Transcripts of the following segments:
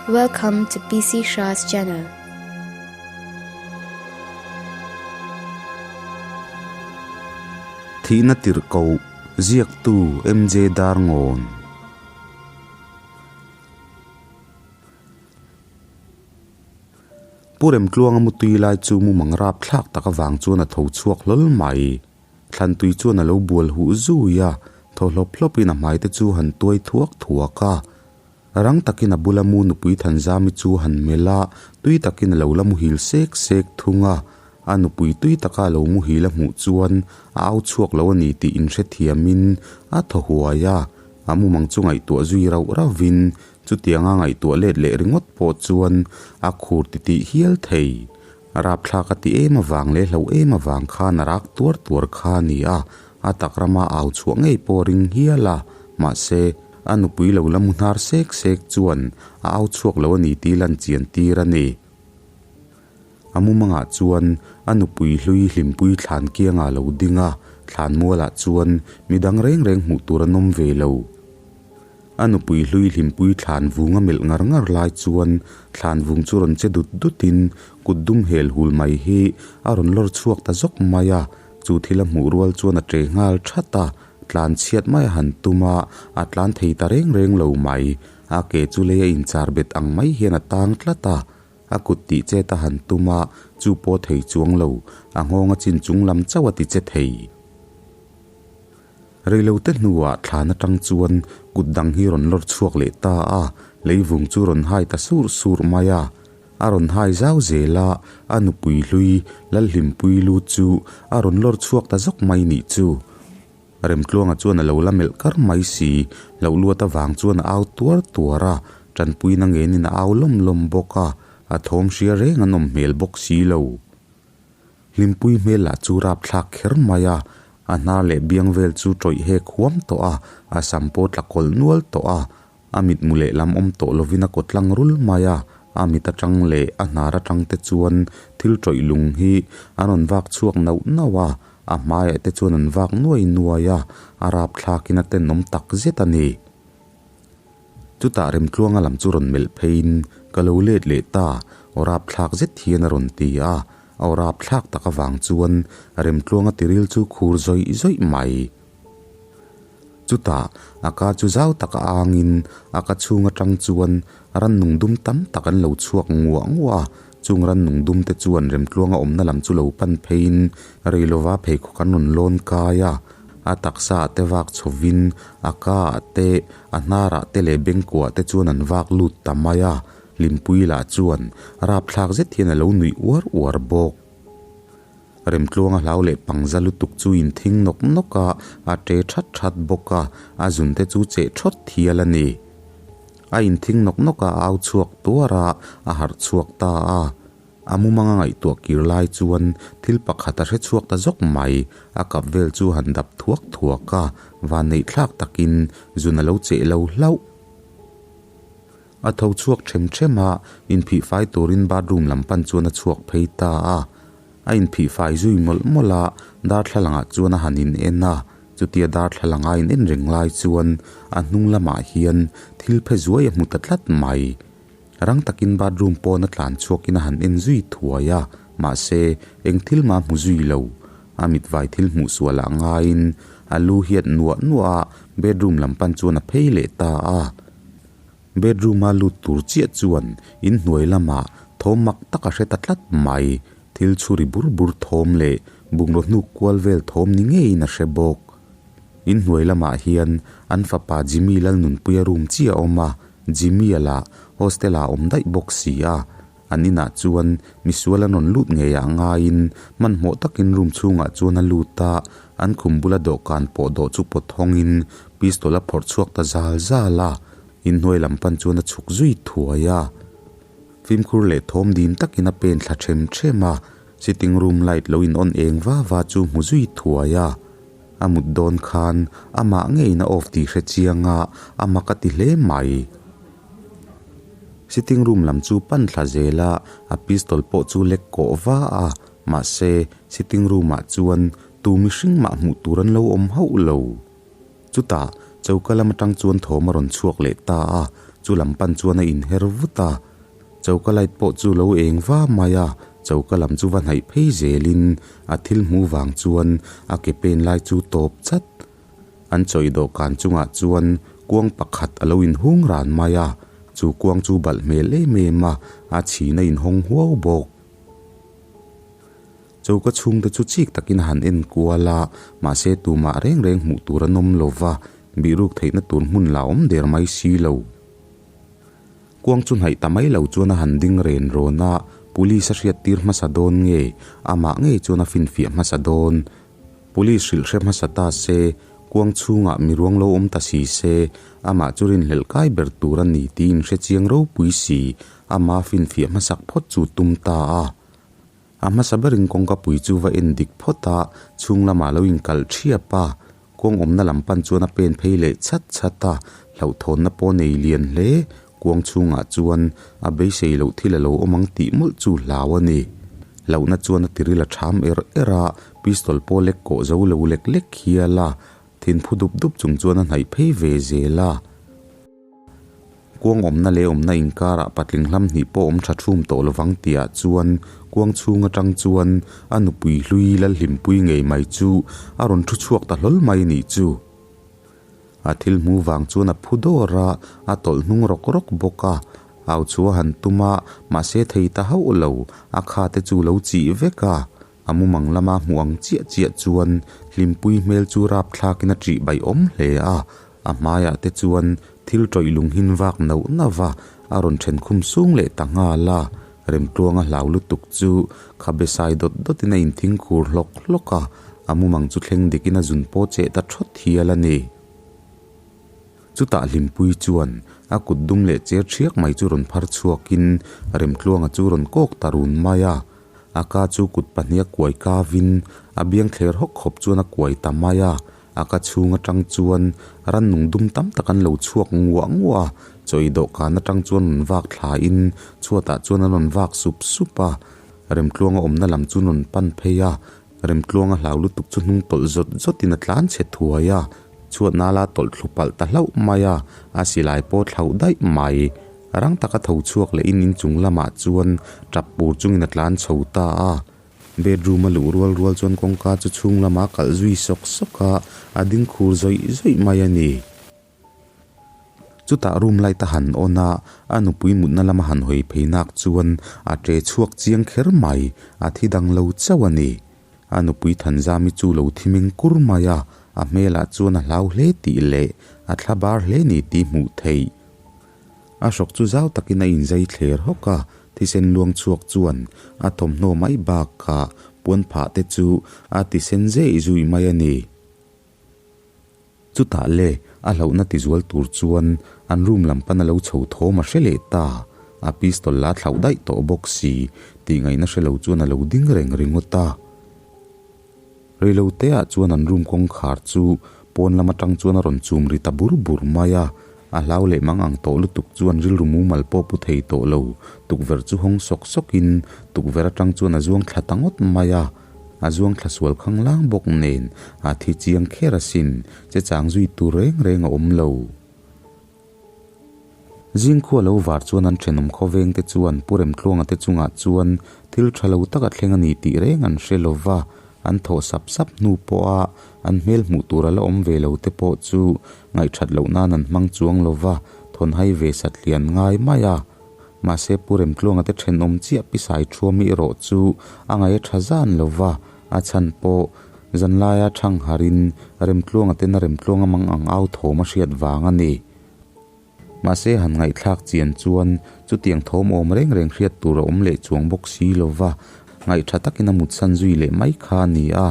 Welcome to PC Shah's channel. Thihna tirhkoh ziaktu MJ Darngawn. Pu Remtluanga mutui lai chu mumang rapthlak tak avang chuan a tho chhuak hlawl mai. Thlan tui chuan a lo bual huh zui a, thaw hlawp hlawpin a hmai te chu han tuai thuak thuak a. Rang takin a bula mu nupui Thanzami chu han melh a, tui takin a lo la muhil sek sek thung a. A nupui tui taka a lo muhil a hmuh chuan a au chhuak lo a ni tih inhrethiamin a thaw huai a. A mumang chu ngaihtuah zui rauh rauhvin chutianga ngaihtuah let leh ringawt pawh chuan a khur titih hial thei. Rapthlak a ti em avang leh hlo em avang khan a rak tuar tuar kha a ni a, a tak rama au chhuah ngei pawh ring hial a, mahse, a nupui lo la mu hnar sek sek chuan a au chhuak lo a ni tih lan chian tir a ni. A mumangah chuan a nupui hlui hlimpui thlan kiangah a lo ding a, thlan mualah chuan midang reng reng hmuh tur an awm ve lo. A nupui hlui hlimpui thlan vung a melh ngar ngar lai chuan thlan vung chu rawn che dut dutin kut dum hel hul mai hi a rawn lawr chhuak ta zawk mai a, chu thil a hmuh rual chuan a ṭe nghal that a, tlan chhiat mai a han tum a, a tlan thei ta reng reng lo mai. A ke chu lei a inchar bet ang mai hian a tang tlat a, a kut tih chet a han tum a, chu pawh thei chuang lo, a nghawng a chin chung lam chauh a ti che thei. Reilote hnuah thlan atang chuan kut dang hi rawn lawr chhuak leh ta a, leivung chu rawn hai ta sur sur mai a. A rawn hai zau zel a, a nupui hlui Lalhlimpui lu chu a rawn lawr chhuak ta zawk mai nih chu. Remtluanga chuan a lo la melh kar mai si, hlauh luat avang chuan a au tuar tuar a, tanpuina ngenin a au lawm lawm bawk a, a thawm hria reng an awm hmel bawk si lo. Hlimpui hmel lah chu rapthlak kher mai a, a hnar leh biang vel chu tawih hek huam tawh a, a sam pawh tla kawlh nual tawh a, a mitmu lehlam awm tawh lovin a kaw tlang rul mai a, a mit atang leh a hnar atang te chuan thil tawih lung hi an rawn vak chhuak nauh nauh a, a hmaiah te chuan an vak nuai nuai a, a rapthlakin a tenawm tak zet a ni. Chutah Remtluanga lam chu rawn melh pheiin ka lo let leh ta, aw rapthlak zet hian a rawn ti a, aw rapthlak tak avang chuan Remtluanga tiril chu khur zawih zawih mai. Chutah a ka chu zau tak a angin a ka chhung atang chuan rannung dum tam tak an lo chhuak nguah nguah a, chung rannung dum te chuan Remtluanga awmna lam chu lo pan pheiin reilova pheikhawk an rawn lawn kai a. A taksa ah te vak chhovin a ka ah te, a hnar ah te leh bengkuah te chuan an vak lut ta mai a, Hlimpui lah chuan rapthlak zet hian a lo nuih uar uar bawk. Remtluanga hlau leh pangza lutuk chu in thing nawk nawk a, a ṭe that that bawk a, a zun te chu cheh thawt thial a ni. A inthing nawk nawk a, a au chhuak tuar a, a harh chhuak ta a. A mumang a ngaihtuah kir lai chuan thil pakhat a hre chhuak ta zawk mai, a kap vel chu han dap thuak thuak a, van neih thlak takin zun a lo cheh lo hlauh. A tho chhuak them them a, inphih fai turin bathroom lam pan chuan a chhuak phei ta a. A inphih fai zui mawlh mawlh a, darthlalangah chuan a han in en a, chutia darthlalang a in en reng lai chuan a hnung lamah hian thil phe zuai a hmu ta tlat mai. Rang takin bathroom pawn a tlan chhuakin a han en zui thuai a, mahse, eng thil mah a hmu zui lo. A mitvai thil hmuh sualah ngaiin a lu hiat nuah nuah a, bedroom lam pan chuan a phei leh ta a. Bedroom-a lut tur chiah chuan inhnuai lamah thawm mak tak a hre ta tlat mai. Thil chhuri bur bur thawm leh bungraw hnuk kual vel thawm ni ngeiin a hre bawk. Inhnuai lamah hian an fapa Jimmy Lalnunpuia room chiah a awm a, Jimmy-a lah hostel-ah a awm daih bawk si a. An inah chuan misual an rawn lut ngei ah ngaiin hmanhmawh takin room chhungah chuan a lut a, an khum bula dawhkan pawh dawh chu pawt hawngin pistol a phawrh chhuak ta zal zal a, inhnuai lam pan chuan a chhuk zui thuai a. Fimkhur leh thawm dim takin a pen thla them them a, sitting room light lo in on eng va va chu hmu zui thuai a. A mut dawn khan amah ngeiin a off tih hre chiang a, a mak a ti hle mai. Sitting room lam chu pan thla zel a, a pistol pawh chu lek kawh va a, mahse sitting room ah chuan tu mihring mah hmuh tur an lo awm hauh lo. Chutah choka lam atang chuan thawm a rawn chhuak leh ta a, Chu lam pan chuan a inher vut a, choka light pawh chu lo eng va mai a, choka lam chu va hnaih phei zelin a thil hmuh vang chuan a ke pen lai chu tawp chat. An chawi dawhkan chungah chuan kuang pakhat a lo inhung ran mai a, chu kuang chu balh hmel em em a, a chhin a inhawng huau bawk. Choka chhungte chu chik takin a han en kual a, mahse tumah reng reng hmuh tur an awm lo va, bihruk theihna tur hmun la awm der mai si lo. Kuang chu hnaih ta mai lo chuan a han ding ren rawn a, police a hriat tir hmasa dawn nge, amah ngei chuan a finfiah hmasa dawn. Police hrilh hre hmasa ta se, kuang chhungah mi ruang lo awm ta si se, amah chu rinhlelh kai ber tur a ni tiin hre chiang ropui si, ama finfiah hmasak phawt chu tum ta a. A hmasa berin kawngka pui chu va en dik phawt a, chhung lamah lo inkalh thiap a, kuang awmna lam pan chuan a pen phei leh chhat chhat a, hlauhthawnna pawh nei lian hle, kuang chhungah chuan a beisei loh thil a lo awm ang tih mawlh chu hlau a ni. Hlauhna chuan a tiril a tham er er a, pistol pawh lek kawh zo lo lek lek hial a, thinphu dup dup chung chuan a hnaih phei ve zel a. Kuang awmna leh awmna inkarah patling hlam hnih pawh awm tha thum tawh lovang tihah chuan kuang chhung atang chuan a nupui hlui Lalhlimpui ngei mai chu a rawn thu chhuak ta hlawl mai nih chu. A thil hmu vang chuan a phu dawr a, a tawlh hnung rawk rawk bawk a. Au chu a han tum a, mahse thei ta hauh lo, a kha te chu lo chih vek a. A mumang lama hmuh ang chiah chiah chuan Hlimpui hmel chu rapthlakin a ṭih baih awm hle a, a hmaiah te chuan thil ṭawih lung hin vak nauh nauh va, a rawn ṭhen khum sung leh ta nghal a. Remtluanga hlau lutuk chu khabe sai dawt dawtin a inthing khur hlawk hlawk a, a mumang chu thleng dikin a zun pawh cheh ta ṭhawt hial a ni. Chutah Hlimpui chuan a kut dum leh cher ṭhiak mai chu rawn phar chhuakin Remtluanga chu rawn kawk ta run mai a. A ka chu kut pahnih a kuai kavin a biang thler hawk khawp chuan a kuai ta mai a. A ka chhung atang chuan rannung dum tam tak an lo chhuak nguah nguah a, chawi dawhkan atang chuan rawn vak thlain chhuatah chuan an rawn vak sup sup a. Remtluanga awmna lam chu rawn pan phei a, Remtluanga hlau lutuk chu hnung tawlh zawt zawtin a tlan chhe thuai a, chhuat nala tawlh thlu palh ta hlauh mai a, a silai pawh thlauh daih mai. Rang taka tho chhuak leh in inchung lamah chuan tap pur chungin a tlan chho ta a. Bedroom a luh rual rual chuan kawngka chu chhung lamah a kalh zui sawk sawk a, a ding khur zawih zawih mai a ni. Chutah room light a han on a, a nupui mutna lama han hawi phei nak chuan a ṭe chhuak chiang kher mai, a thi dang lo chauh a ni. A nupui Thanzami chu lo thi meng kur mai a, a hmelah chuan a hlau hle tih leh a thla bar hle ni tih hmuh theih. A hrawk chu zau takin a inzai thler hawk a, thisen luang chhuak chuan a thawmhnaw mai bakah puan phah te chu a ti sen zeh zui mai a ni. Chutah le, a hlauhna tizual tur chuan an room lam pan a lo chho thawm a hre leh ta. A pistol la thlauh daih tawh bawk si, tih ngaihna hre lo chuan a lo ding reng ringawt a. Reilote ah chuan an room kawngkhar chu pawn lam atang chuan a rawn chum ri ta bur bur mai a. A hlau leh mang ang tawh lutuk chuan rilru mumal pawh pu thei tawh lo. Tukverh chu hawng sawk sawkin tukverh atang chuan a zuang thla ta ngawt mai a. A zuang thla sual khang lang bawk nen a thi chiang kher asin, che chang zui tur reng reng a awm lo. Zingkhua lo var chuan an thenawm khawveng te chuan Pu Remtluanga te chungah chuan thil tha lo tak a thleng a ni tih reng an hre lo va, an thawh sap sap hnu pawha an hmel hmuh tur a la awm ve lo te pawh chu ngaihthat loh nan an hmang chuang lo va, thawnhai ve satlian ngai mai a. Mahse Pu Remtluanga te thenawm chiah Pisai Thuami erawh chu a ngaih a tha zan lo va, a chhan pawh zanlaia thang harin Remtluanga ten a Remtluanga mang ang au thawm a hriat vang a ni. Mahse han ngaihthlak chian chuan chutiang thawm awm reng reng hriat tur a awm leh chuang bawk si lo va, ngaihtha takin a mutsan zui leh mai kha a ni a.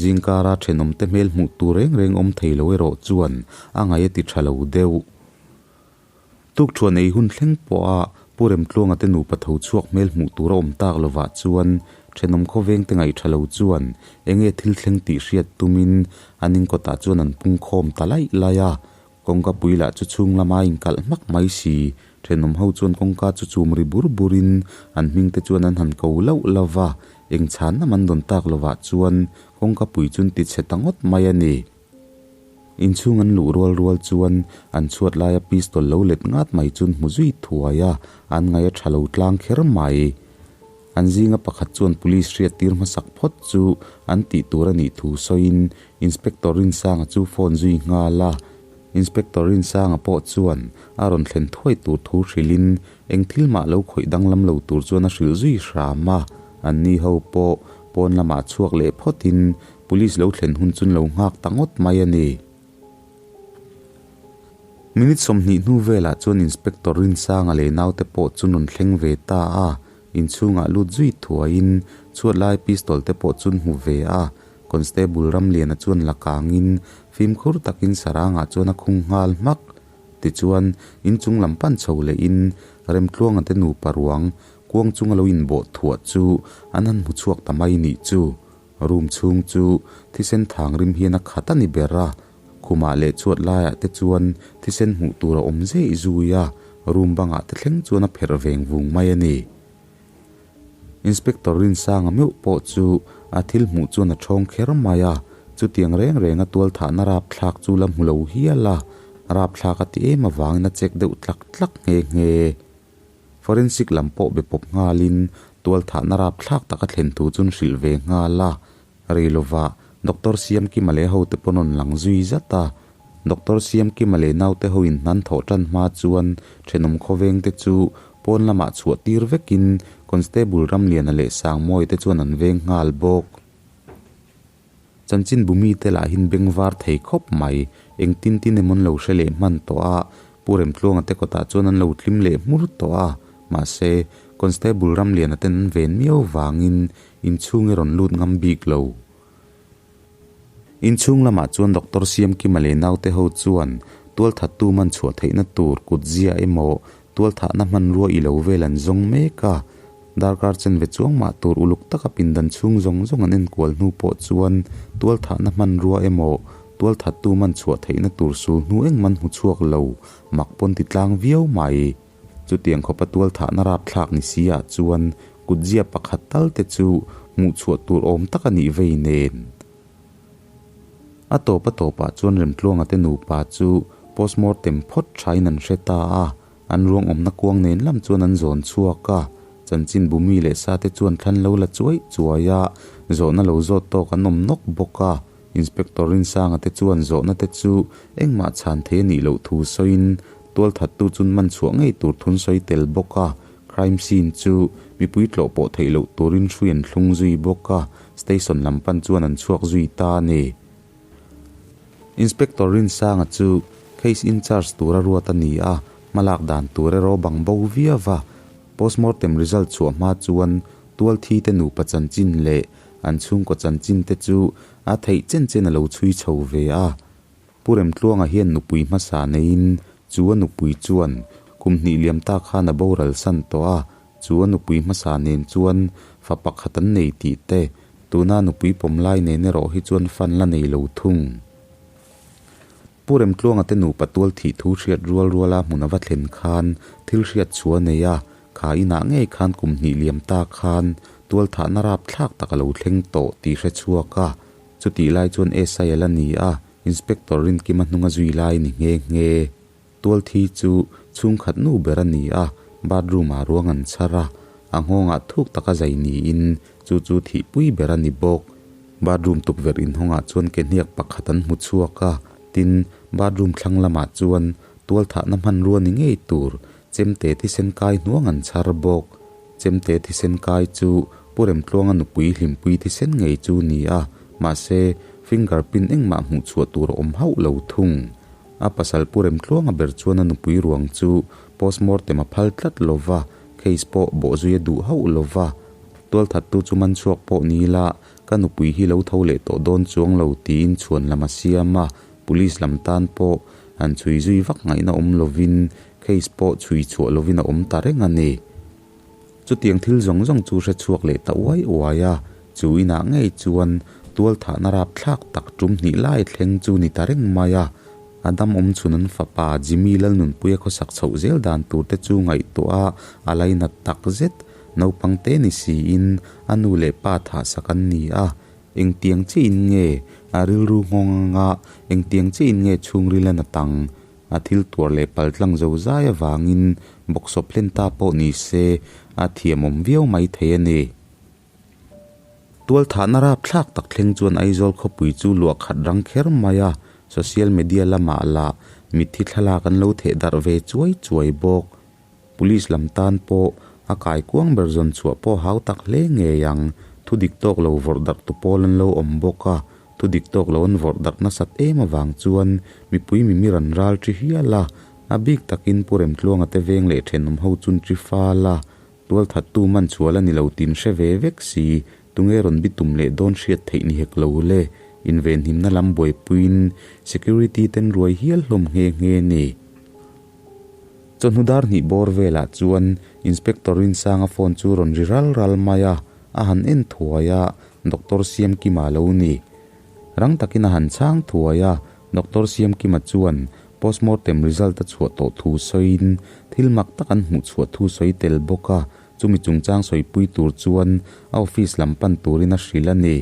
Zingkara thenawmte hmel hmuh tur reng reng awm thei lo erawh chuan a ngaih a ti tha lo deuh. Tukṭhuan ei hun thleng pawha Pu Remtluanga te nupa tho chhuak hmel hmuh tur a awm tak lovah chuan ṭhenawm khawveng te ngaihṭha lo chuan enge thil thleng tih hriat tumin an inkawtah chuan an pung khawm ta laih laih a. Kawngka pui lah chu chhung lama inkalh hmak mai si. Ṭhenawm ho chuan kawngka chu chum ri bur burin an hming te chuan an han ko lauh lauh va, eng chhanna man dawn tak lovah chuan kawngka pui chu an ti chhe ta ngawt mai a ni. Inchhung an luh rual rual chuan an chhuat laia pistol lo let ngat mai chu an hmu zui thuai a, an ngaih a tha lo tlang kher mai. An zinga pakhat chuan police hriattir hmasak phawt chu an tih tur a nih thu sawiin Inspector Rinsanga chu phone zui nghal a. Inspector Rinsanga pawh chuan a rawn thlen thuai tur thu hrilhin eng thil mah lo khawih danglam lo tur chuan a hrilh zui hram a. Anni ho pawh pawn lamah chhuak leh phawtin Police lo thlen hun chun lo nghak ta ngawt mai a ni. Minute 20 hnu velah chuan Inspector Rinsanga leh naute pawh chu rawn thleng ve ta a, inchhungah lut zui thuaiin chhuat lai pistol te pawh chun hmu ve a, Constable Ramliana chuan la kangin fimkhur takin sarangah chuan a khung nghal hmak. Tichuan, inchung lam pan chho lehin Remtluanga te nupa ruang kuang chunga lo inbawh thuah chu an han hmu chhuak ta mai nih chu. Room chhung chu thisen thang rim hian a khat a ni ber a, khumah leh chhuat laiah te chuan thisen hmuh tur a awm zeih zui a, room bangah te thleng chuan a pherh veng vung mai a ni. Inspector Rinsanga meuh pawh chu a thil hmuh chuan a thawng kher mai a, chutiang reng renga tualthahna rapthlak chu la hmu lo hial a, rapthlak a ti em avangin a check deuh tlak tlak nghe nghe. Forensic lam pawh be pawp nghalin tualthahna rapthlak taka thlen thu chu an hrilh ve nghal a. Rei lovah Doctor Siamkima leh hote pawn rawn lang zui zat a. Doctor Siamkima leh naute hoin hnan thawh tan hma chuan thenawm khawvengte chu pawn lamah chhuah tir vekin Constable Ramliana leh Sangmawia te chuan an veng nghal bawk. Chanchin bumite lahin beng var thei khawp mai, engtin tin emaw an lo hre leh hman tawh a, Pu Remtluanga te kawtah chuan an lo tlim leh hmur tawh a, mahse, Constable Ramliana ten an ven miau vangin inchhung i rawn lut ngam bik lo. Inchhung lamah chuan Doctor Siamkima leh naute ho chuan tualthattu man chhuah theihna tur kutzia emaw tualthahna hmanrua i lo vel an zawng mek a, Darkar chenve chuang mah tur uluk taka pindan chhung zawng zawng an enkual hnu pawh chuan tualthahna hmanrua emaw tualthattu man chhuah theihna tur sul hnu engman hmu chhuak lo mak pawn ti tlang viau mai. Chutiang khawpa tualthahna rapthlak ni si ah chuan kutzia pakhat tal te chu hmuh chhuah tur awm tak a nih vei nen. A tawp a tawpah chuan Remtluanga te nupa chu postmortem phawt thain an hre ta a. An ruang awmna kuang nen lam chuan an zawn chhuak a, chanchin bu mi leh sa te chuan thlan lo la chuai chuai a, zawhna lo zawt tawk an awm nawk bawk a. Inspector Rinsanga te chuan zawhna te chu engmah chhan thei a nih loh thu sawiin tualthattu chun man chhuah ngei tur thun sawi tel bawk a, crime scene chu mipui tlawh pawh theih loh turin hrui an thlung zui bawk a, station lam pan chuan an chhuak zui ta a ni. Inspector Rinsanga chu case in charge tura ruat a ni a, hmalak dan tur erawh bang bo viau va. Postmortem result chhuah hma chuan tualthi te nupa chanchin leh an chhungkaw chanchin te chu a theih chen chen a lo chhui chho ve a. Pu Remtluanga hian nupui hmasa neiin chu a nupui chuan kum hnih liam ta khan a boral san tawh a, Chu a nupui hmasa nen chuan fa pakhat an nei tih te, tuna nupui pawm lai nen erawh hi chuan fan la nei lo thung. Pu Remtluanga te nupa tual thih thu hriat rual ruala hmun a va thlen khan thil hriat chu a nei a, kha inah ngei khan kum hnih liam ta khan tual thahna rapthlak tak a lo thleng tawh tih hre chhuak a, chutih lai chuan SI a la ni a, Inspector Rinkima hnunga zui lai ni nghe nghe. Tualthi chu chhungkhat nu ber a ni a, bathroom ah ruang an chhar a, a nghawngah thuk taka zai niin chu chu thihpui ber a ni bawk. Bathroom tukverh inhawngah chuan ke hniak pakhat an hmu chhuak a, tin, bathroom thlang lamah chuan tualthahna hmanrua ni ngei tur chemte thisen kai hnuang an chhar bawk. Chemte thisen kai chu Pu Remtluanga nupui hlimpui thisen ngei chu ni a, mahse, finger print engmah hmuh chhuah tur a awm hauh lo thung. A pasal Pu Remtluanga ber chuan a nupui ruang chu postmortem a phal tlat lo va, case pawh bawhzui a duh hauh lo va. Tualthattu chu man chhuak pawh ni ila, ka nupui hi lo tho leh tawh dawn chuang lo tiin chhuan lam a siam a, police lam tan pawh han chhui zui vak ngaihna awm lovin case pawh chhui chhuah lovin a awm ta reng a ni. Chutiang thil zawng zawng chu hre chhuak leh ta uai uai a, chu inah ngei chuan tualthahna rapthlak tak tum hnih lai thleng chu ni ta reng mai a. A dam awm chhun an fapa Jimmy Lalnunpuia khawsak chhoh zel dan tur te chu ngaihtuah a, a lainat tak zet. Naupang te ni siin a nu leh pa thahsak an ni a. Engtiang chiahin nge a rilru nghawng anga engtiang chiahin nge chhungril a nat ang? A thil tuar leh pal tlang zo zai avangin bawksawp hlen ta pawh ni se a thiamawm viau mai thei a ni. Tualthahna rapthlak tak thleng chuan Aizawl khawpui chu luah khat rang kher mai a, social media lamah lah mitthi thlalak an lo theh darh ve chuai chuai bawk. Police lam tan pawh a kaikuang ber zawn chhuah pawh hau tak hle ngei ang. Thu dik tawk lo vawrh darh tu pawl an lo awm bawk a, thu dik tawk lo an vawrh darh nasat em avang chuan mipui mimir an ral ṭi hial a, a bik takin Pu Remtluanga te veng leh ṭhenawm ho chun ṭi fal a, Tualthattu man chhual a ni lo tin hre ve vek si, tunge rawn bitum leh dawn hriat theih ni hek lo le, invenhimna lam buaipuiin security ten ruai hial hlawm nghe nghe ni. Chawhnu dar hnih bawr velah chuan Inspector Rinsanga phone chu rawn ri ral ral mai a, a han en thuai a, Doctor Siamkima lo ni. Rang takin a han chhang thuai a, Doctor Siamkima chuan Postmortem result a chhuah tawh thu sawiin thil mak tak an hmuh chhuah thu sawi tel bawk a, chumi chungchang sawipui tur chuan a office lam pan turin a hrilh a ni.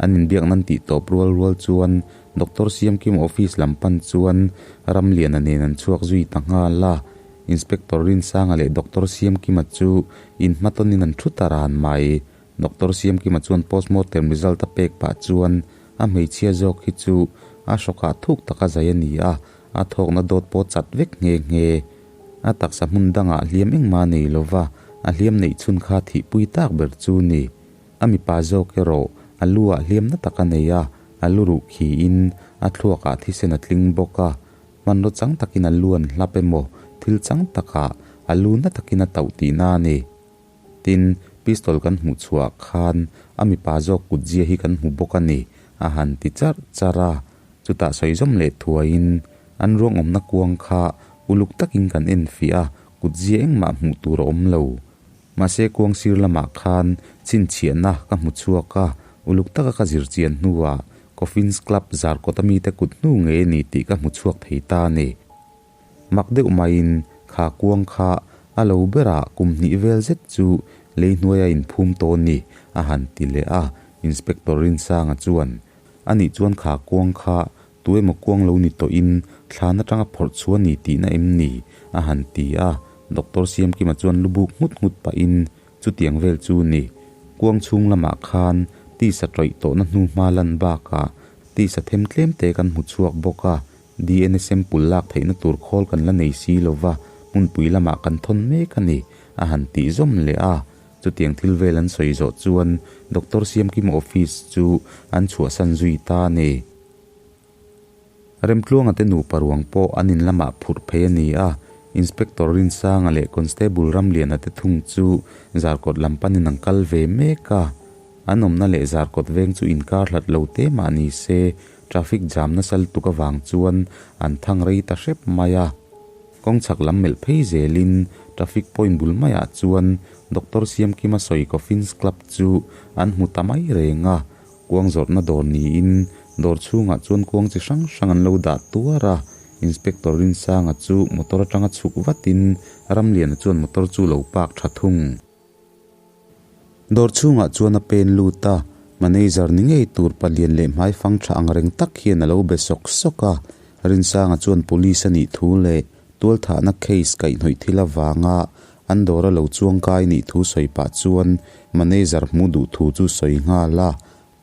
An inbiak nan tih tawp rual rual chuan Doctor Siamkima office lam pan chuan Ramliana nen an chhuak zui ta nghal a, Inspector Rinsanga leh Doctor Siamkima chu inhmatawnin an thu ta ran mai. Doctor Siamkima chuan postmortem result a pek pah chuan a hmeichhia zawk hi chu a hrawkah thuk taka zai a ni a, a thawkna dawt pawh chat vek nghe nghe. A taksa hmun dangah hliam engmah a nei lova, a hliam neih chhun kha thihpui tak ber chu ni. A mipa zawk erawh a lu ah hliam na tak a nei a, a lu ruh khiin a thluakah thisen a tling bawk a, hmanraw chang takin a lu an hlap emaw thil chang takah a lu na takin a tauh tihna a ni. Tin, pistol kan hmuh chhuah khan a mipa zawk kutzia hi kan hmu bawk a ni, a han ti charh charh a. Chutah sawi zawm leh thuaiin an ruang awmna kuang kha uluk takin kan enfiah a, kutzia engmah hmuh tur a awm lo. Mahse kuang sir lamah khan chhinchhiahna ka hmu chhuak a, uluk taka ka zir chian hnuah Coffins Club zarkawt a mite kut hnu ngei a ni tih ka hmu chhuak thei ta a ni. Mak deuh maiin kha kuang kha a lo berah kum hnih vel zet chu lei hnuaia inphum tawh ni a han ti leh a, Inspector Rinsanga chuan, Anih chuan kha kuang kha tu emaw kuang lo ni tawhin thlan atanga phawrh chhuah ni tihna em ni? a han ti a, Doctor Siamkima chuan lu buk nghut nghut pahin, Chutiang vel chu ni, kuang chhung lamah khan tisa tawih tawhna hnu hma lan bakah tisa them tlem te kan hmu chhuak bawk a, DNA sample lak theihna tur khawl kan la nei si lo va, hmunpui lamah kan thawn mek a ni, a han tih zawm leh a. Chutiang thil vel an sawi zawh chuan Doctor Siamkima office chu an chhuahsan zui ta a ni. Remtluanga te nupa ruang pawh an in lamah phurh phei a ni a, Inspector Rinsanga leh Constable Ramliana te thung chu Zarkawt lam panin an kal ve mek a. An awmna leh Zarkawt veng chu inkar hlat lo te mah ni se, Traffic jam nasa lutuk avang chuan an thang rei ta hrep mai a. Kawng chhak lam melh phei zelin traffic point bul maiah chuan Doctor Siamkima sawi Coffins Club chu an hmu ta mai reng a. Kuang zawrhna dawr niin dawr chhungah chuan kuang chi hrang hrang an lo dah tuar a. Inspector Rinsanga chu motor atanga chhuk vatin Ramliana chuan motor chu lo park tha thung. Dawr chhungah chuan a pen lut a, manager ni ngei tur palian leh hmai fang tha ang reng tak hian a lo be sawk sawk a. Rinsanga chuan police a nih thu leh tualthahna case kaihhnawih thil avanga an dawr a lo chuang kai nih thu sawi pah chuan manager hmuh duh thu chu sawi nghal a.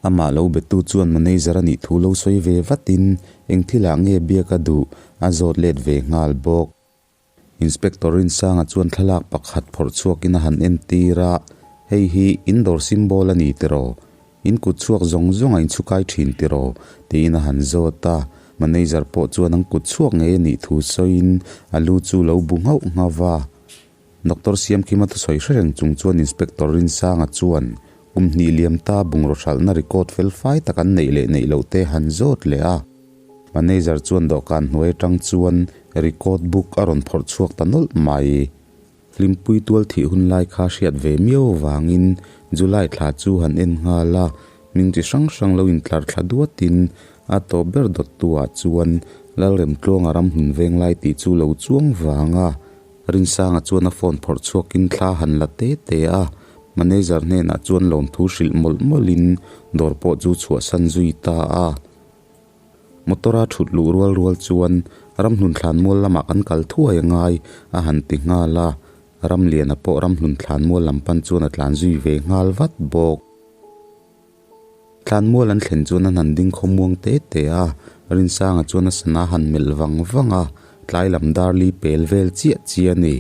Amah lo betu chuan manager a nih thu lo sawi ve vatin eng thilah nge biak a duh a zawt let ve nghal bawk. Inspector Rinsanga chuan thlalak pakhat phawrh chhuakin a han entir a, Hei hi in dawr symbol a ni tiraw? In kut chhuak zawng zawng a inchhukai thin tiraw? tiin a han zawt a. Manager pawh chuan an kut chhuak ngei a nih thu sawiin a lu chu lo bu nghauh nghauh va. Doctor Siamkima thusawi hre reng chung chuan Inspector Rinsanga chuan kum hnih liam ta bungraw hralhna record fel fai tak an neih leh neih loh te han zawt leh a. Manager chuan dawhkan hnuai atang chuan record book a rawn phawrh chhuak ta nawlh mai. Hlimpui tual thih hun lai kha hriat ve miau avangin July thla chu han en nghal a, hming chi hrang hrang lo intlar thla duatin a tawp ber dawttu-ah chuan Lalremtluanga ram hun veng lai tih chu lo chuang vang a. Rinsanga chuan a phone phawrh chhuakin thla han la te te a. Manager hnenah chuan lawmthu hrilh mawlh mawlhin dawr pawh chu chhuahsan zui ta a. Motor a thut luh rual rual chuan Ramhlun thlanmual lamah kan kal thuai a ngai a han ti nghal a, Ramliana pawh Ramhlun thlanmual lam pan chuan a tlan zui ve nghal vat bawk. Thlanmual an thlen chuan an han ding khawmuang te te a, Rinsanga chuan a sana a han melh vang vang a, tlai lam dar li pel vel chiah chiah a ni.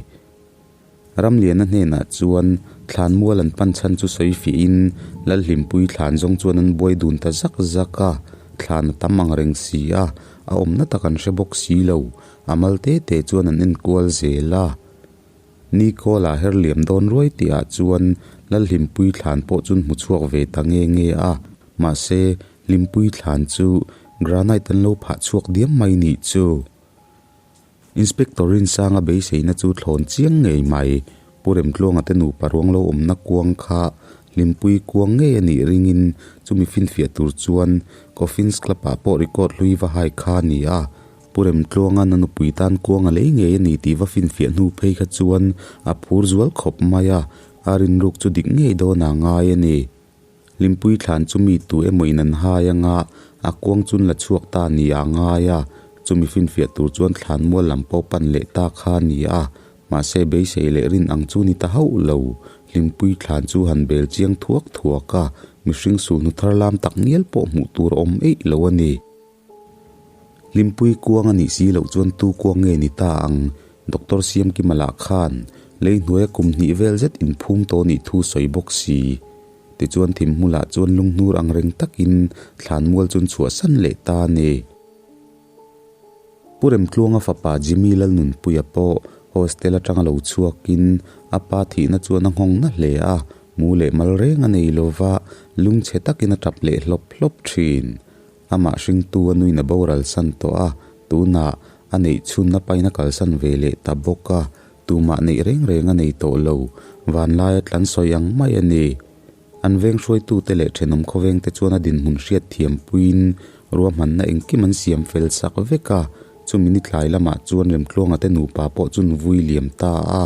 Ramliana hnenah chuan thlanmual an pan chhan chu sawi fiahin Lalhlimpui thlan zawng chuan an buai dun ta zak zak a, thlan a tam ang reng si a, a awmna tak an hre bawk si lo, a mal te te chuan an enkual zel a. Nikawl-a her liam dawn ruai tihah chuan Lalhlimpui thlan pawh chun hmu chhuak ve ta nge nge a, mahse Hlimpui thlan chu granite an lo phah chhuak diam mai nih chu. Inspector Rinsanga beiseina chu thlawn chiang ngei mai. Pu Remtluanga te nupa ruang lo awmna kuang kha Hlimpui kuang ngei a nih ringin chumi finfiah tur chuan Coffins Club-ah pawh record hlui va hai kha a ni a. Pu Remtluanga na nupui tan kuang a lei ngei a ni tih va finfiah hnu phei kha chuan a phur zual khawp mai a, a rinruk chu dik ngei dawn a ngai a ni. Hlimpui thlan chu mi tu emaw in an hai anga a kuang chun la chhuak ta ni a ngai a, chumi finfiah tur chuan thlan mual lam pawh pan leh ta kha a ni a, mahse beisei leh rin ang chu ni ta hauh lo. Hlimpui thlan chu han bel chiang thuak thuak a, mihring sulhnu thar lam tak ngial pawh hmuh tur a awm eih lo a ni. Hlimpui kuang a nih si loh chuan tu kuang nge ni ta ang? Doctor Siamkima lah khan lei hnuaia kum hnih vel zet inphum tawh nih thu sawi bawk si. Tichuan thim hmulah chuan lunghnur ang reng takin thlanmual chun chhuahsan leh ta a ni. Pu Remtluanga fapa Jimmy Lalnunpuia pawh hostel atanga lo chhuakin a pa thihna chuan a nghawng na hle a, mu leh mal reng a nei lova lungchhe takin a tap leh hlawp hlawp thin. Amah hringtu a nuin a boral san tawh a, tunah a neih chhun a pain a kalsan ve leh ta bawk a, tumah neih reng reng a nei tawh lo, vanlaia tlan sawi ang mai a ni. An veng hruaitute leh thenawm khawvengte chuan a dinhmun hriat thiampuiin ruahmanna engkim an siam fel sak vek a, chumi ni tlai lamah chuan Remtluanga te nupa pawh chun vui liam ta a,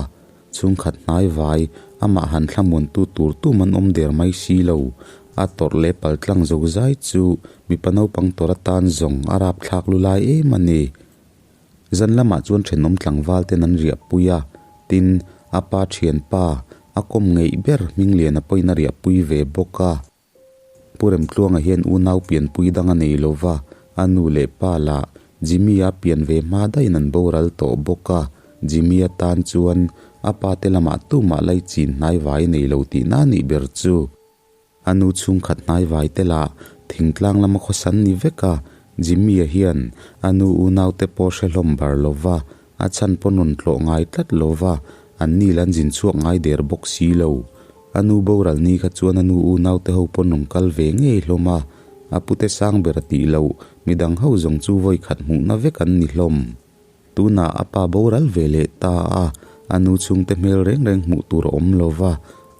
Chhungkhat hnai vai, amah han thlamuantu tur tum an awm der mai si lo. A tawrh leh paltlang zo zai chu mipa naupang tawrh atan zawng a rapthlak lu lai em a ni. Zan lamah chuan thenawm tlangval ten an riahpui a, tin, a pa thianpa, a kawm ngeih ber Hmingliana pawhin a riahpui ve bawk a. Pu Remtluanga hian unau pianpui dang a nei lo va, a nu leh pa lah Jimmy-a pian ve hma daihin an boral tawh bawk a, Jimmy-a tan chuan a pa te lamah tumah lai chin hnaivai a nei lo tihna a nih ber chu. A nu chhungkhat hnaivai te lah thingtlang lama khawsan ni vek a, Jimmy-a hian a nu unau te pawh hre hlawm bar lo va, a chhan pawn rawn tlawh ngai tlat lo va, an ni lan zin chhuak ngai der bawk si lo. A nu boral ni kha chuan a nu unau te ho pawn rawn kal ve ngei hlawm a, a pute sang ber a tih loh, midang ho zawng chu vawi khat hmuhna vek an ni hlawm. Tunah a pa boral ve leh ta a, a nu chhungte hmel reng reng hmuh tur a awm lo va,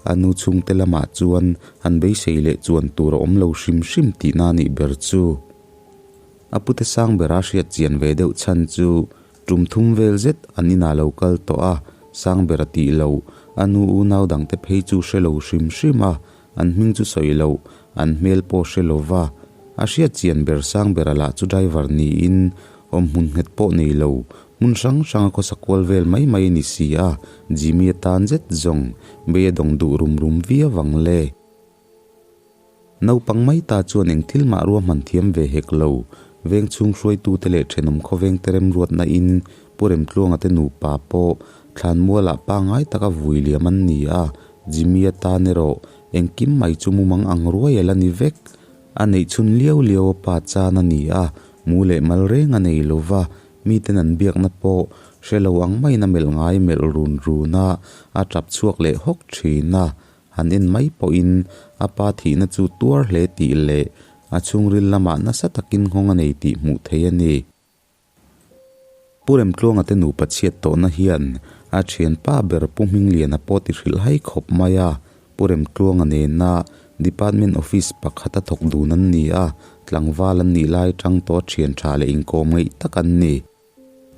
a nu chhungte lamah chuan han beisei leh chuan tur a awm lo hrim hrim tihna a nih ber chu. A pute sang bera hriat chian ve deuh chhan chu tum thum vel zet an inah lo kal tawh a, sang bera tih loh, a nu unau dangte phei chu hre lo hrim hrim a, an hming chu sawi loh, an hmel pawh hre lo va. A hriat chian ber sang bera lah chu driver niin awmhmun nghet pawh nei lo, hmun hrang hranga khawsa kual vel mai mai a ni si a, Jimmy atan zet zawng bei a dawng duh rum rum viau ang le. Naupang mai ta chuan eng thil mah ruahman thiam ve hek lo. Veng chhung hruaitute leh thenawm khawvengte remruatna in Pu Remtluanga te nupa pawh thlanmualah pangngai taka vui liam an ni a, Jimmy atan erawh engkim mai chu mumang ang ruai a la ni vek. A neih chhun liau liau a pa chan a ni a, mu leh mal reng a nei lo va, miten an biakna pawh hre lo ang maiin a melh ngai melh run run a, a tap chhuak leh hawk thin a. Han en mai pawhin a pa thihna chu tuar hle tih leh a chhungril lamah nasa takin nghawng a nei tih hmuh theih a ni. Pu Remtluanga te nupa chhiat tawhna hian a thianpa ber Pu Hmingliana pawh ti hrilh hai khawp mai a, Pu Remtluanga nena Department Office pakhata thawk dun an ni a, tlangval an nih lai tang tawh a thian tha leh inkawm ngeih tak an ni.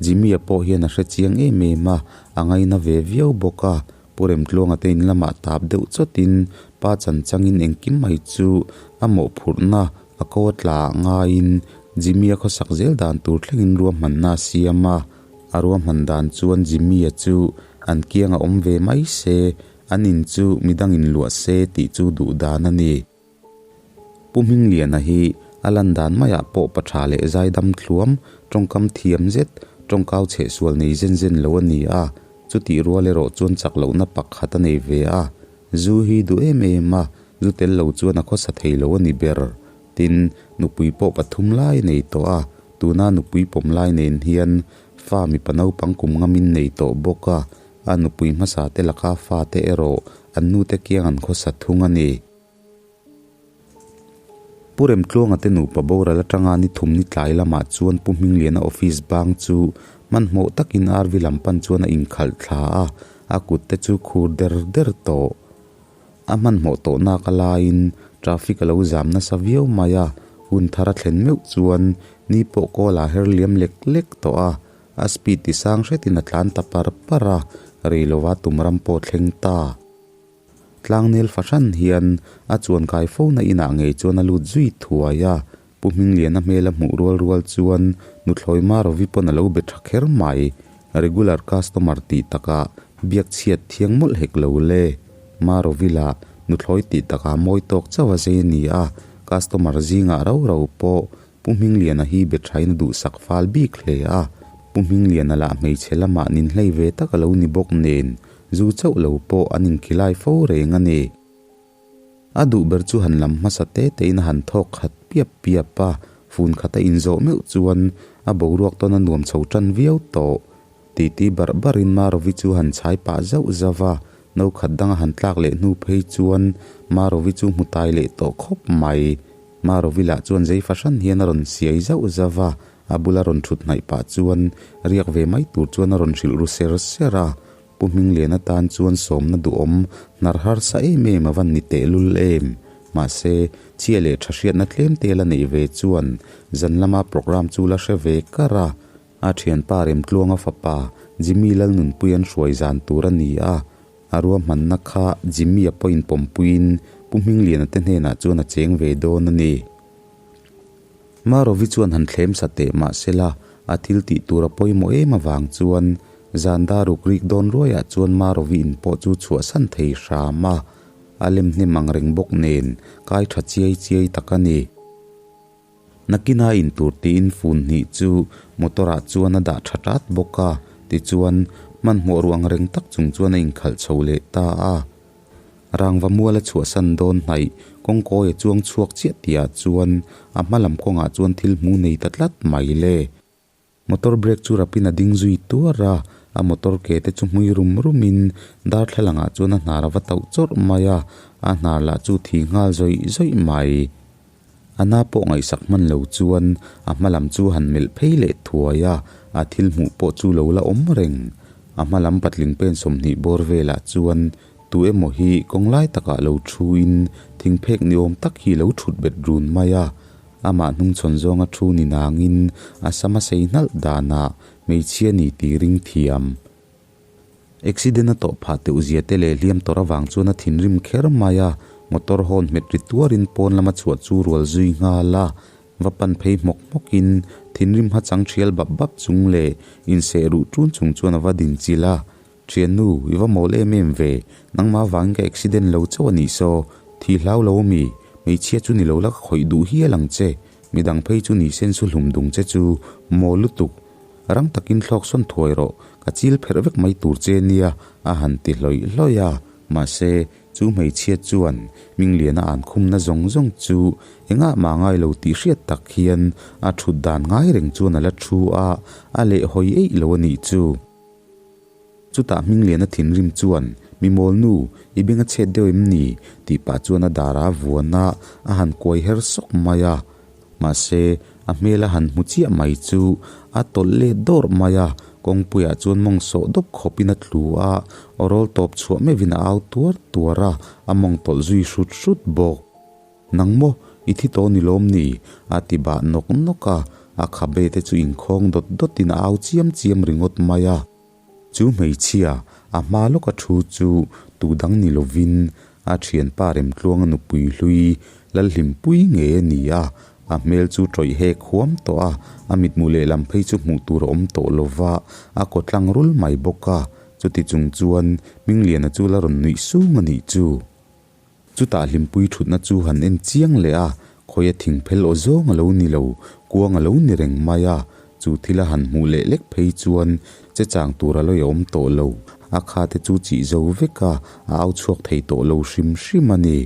Jimmy-a pawh hian a hre chiang em em a, a ngaina ve viau bawk a. Pu Remtluanga te in lamah tap deuh chawtin pa chan changin engkim mai chu a mawhphurhna a ko a tla ah ngaiin Jimmy-a khawsak zel dan tur thlengin ruahmanna a siam a. A ruahman dan chuan Jimmy-a chu an kianga awm ve mai se, an in chu midangin luah se tih chu duh dan a ni. Pu Hmingliana hi a lan dan maiah pawh pa tha leh zaidam thluam, tawngkam thiam zet, tawngkau chhehsual nei zen zen lo a ni a, chutih rual erawh chuan chak lohna pakhat a nei ve a, zu hi duh em em a, zu tel lo chuan a khawsa thei lo a ni ber. Tin, nupui pawh pathum lai a nei tawh a, tuna nupui pawm lai nen hian fa mipa naupang kum ngamin nei tawh bawk a, a nupui hmasa te laka fate erawh an nute kiang an khawsa thung a ni. Pu Remtluanga te nupa boral atanga ni thum ni tlai lamah chuan Pu Hmingliana office bang chu hmanhmawh takin RV lam pan chuan a inkhalh thla a, a kut te chu khur der der tawh. A hmanhmawh tawh nak a laiin traffic a lo zam nasa viau mai a, hun thar a thlen meuh chuan ni pawh kawl ah her liam lek lek tawh a, a speed ti sang hretin a tlan ta par par a, rei lova tum ram pawh thleng ta. Tlangnel fahran hian a chuan kai fo na inah ngei chuan a lut zui thuai a, Pu Hmingliana hmel a hmuh rual rual chuan nuthlawi Marovi pawn a lo be tha kher mai. Regular customer tih takah biak chhiat thiang mawlh hek lo le. Marovi lah nuthlawi tih takah mawi tawk chauh a zei a ni a, customer zingah rau rau pawh Pu Hmingliana hi be thain a duhsak fal bik hle a, Pu Hmingliana lah hmeichhe lamah nin hlei ve tak a lo ni bawk nen, zu chauh lo pawh an inkhilai fo reng a ni. A duh ber chu han lam hmasa te tein a han thawk khat piap piap a, fun khat a inzawh meuh chuan a boruak tawn a nuam chho tan viau tawh. Titi barh barhin Marovi chu han chhai pah zauh zauh a, no khat dang a han tlak leh hnu phei chuan Marovi chu hmu tai leh tawh khawp mai. Marovi lah chuan zei fahran hian a rawn siai zauh zauh a, a bula rawn thut hnaih pah chuan riak ve mai tur chuan a rawn hrilh ru ser ser a. Pu Hminglian atan chuan sawmna duhawm hnar harsa em em a van ni tehlul em. Mahse, chhia leh tha hriatna tlem te la neih ve chuan zan lama programme chu la hre ve kar a. A thianpa Remtluanga fapa Jimmy Lalnunpui an hruai zan tur a ni a, a ruahmanna kha Jimmy-a pawhin pawmpuiin Pu Hmingliana te hnenah chuan a cheng ve dawn a ni. Marovi chuan han thlem sa teh mah sela, a thil tih tur a pawimawh em avang chuan zan dar ruk rik dawn ruaiah chuan Marovi in pawh chu chhuahsan thei hram a, a lem hnem ang reng bawk nen kai tha chiai chiai tak a ni. Nakina in tur tiin fun hnih chu motor ah chuan a dah tha tat bawk a, tichuan hmanhmawh ruh ang reng tak chung chuan a inkhalh chho leh ta a. Rangva mual a chhuahsan dawn hnaih kawngkawi a chuang chhuak chiah tihah chuan a hma lam kawngah chuan thil hmu nei ta tlat mai le. Motor brake chu rapin a ding zui tuar a, a motor ke te chu hmui rum rumin darthlalang ah chuan a hnar a va tauh chawrh mai a, a hnar lah chu thi nghal zawih zawih mai. A na pawh ngaihsak hman lo chuan a hma lam chu han melh phei leh thuai a, a thil hmuh pawh chu lo la awm reng. A hma lam patling pen 20 bawr velah chuan tu emaw hi kawng lai takah lo thuin thingphek ni awm tak hi lo thut bet run mai a. Amah hnungchhawn zawnga thu ni nangin a sam a sei hnalh danah hmeichhia ni tih ring thiam. Accident a tawh phah teuh zia te leh hliam tawrh avang chuan a thinrim kher mai a, motor hawn hmet ri tuarin pawn lama chhuah chu rual zui nghal a, va pan phei hmawk hmawkin thinrim hachang thial bap bap chung leh inseh ruh tun chung chuan a va din chilh a. Thiannu, i va mawl em em ve, nangmah vangin ka accident lo chauh a nih saw, thi hlau lo ami, hmeichhia chu ni lo la ka khawih duh hial ang che, midang phei chu ni sen su hlum dung che chu, mawl lutuk. Rang takin thlawk sawn thuai rawh, ka chil pherh vek mai tur che nia, a han ti hlawih hlawih a, mahse, chu hmeichhia chuan Mingliana an khumna zawng zawng chu engah mah ngai lo tih hriat tak hian a thut dan ngai reng chuan a la thu a, a lehhawi eih lo a nih chu. Chutah Hmingliana thinrim chuan, Mi mawl nu, i beng a chhet deuh em ni? tih pah chuan a dar a vuan a, a han kuai her sawk mai a. Mahse, a hmel a han hmu chiah mai chu a tawlh let dawrh mai a, kawngpuiah chuan mawng sawh dawp khawpin a tlu a, aw rawl tawp chhuah meuhin a au tuar tuar a, a mawng tawlh zui hrut hrut bawk. Nang maw, i thi tawh ni lawm ni? a ti bah nawk nawk a, a khabe te chu inkhawng dawt dawtin a au chiam chiam ringawt mai a. Chu hmeichhia a hma lawka thu chu tu dang ni lovin a thianpa Remtluanga nupui hlui Lalhlimpui ngei a ni a, a hmel chu tawih hek huam tawh a, a mithmuh lehlam phei chu hmuh tur a awm tawh lova, a kaw tlang rul mai bawk a, chuti chung chuan Hmingliana chu la rawn nuih sung a nih chu. Chutah Hlimpui thutna chu han en chiang leh a, khawia thing phel aw zawng a lo ni lo, kuang a lo ni reng mai a, chu thil a han hmuh leh lek phei chuan che chang tur a lawi a awm tawh lo, a kha te chu chih zo vek a, a au chhuak thei tawh lo hrim hrim a ni.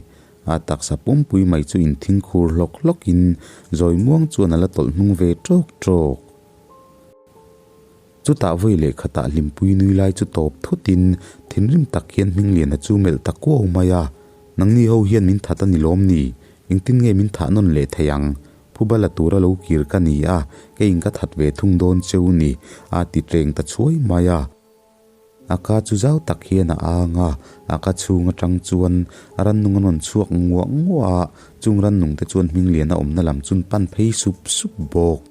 A taksa pumpui mai chu inthing khur hlawk hlawkin zawi muang chuan a la tawlh hnung ve tawk tawk. Chutah vawi leh khatah Hlimpui nui lai chu tawp thutin thinrim tak hian Hmingliana chu melh ta kuau mai a, Nangni ho hian min that a ni lawm ni? Engtin nge min thah nawn leh thei ang? Phuba la tura lo kir ka ni a, keiin ka that ve thung dawn cheu ni, a ti tleng ta chhuai mai a. A ka chu zau tak hian a ang a, a ka chhung atang chuan rannung a rawn chhuak nguah nguah a, chung rannung te chuan Hmingliana awmna lam chun pan phei sup sup bawk.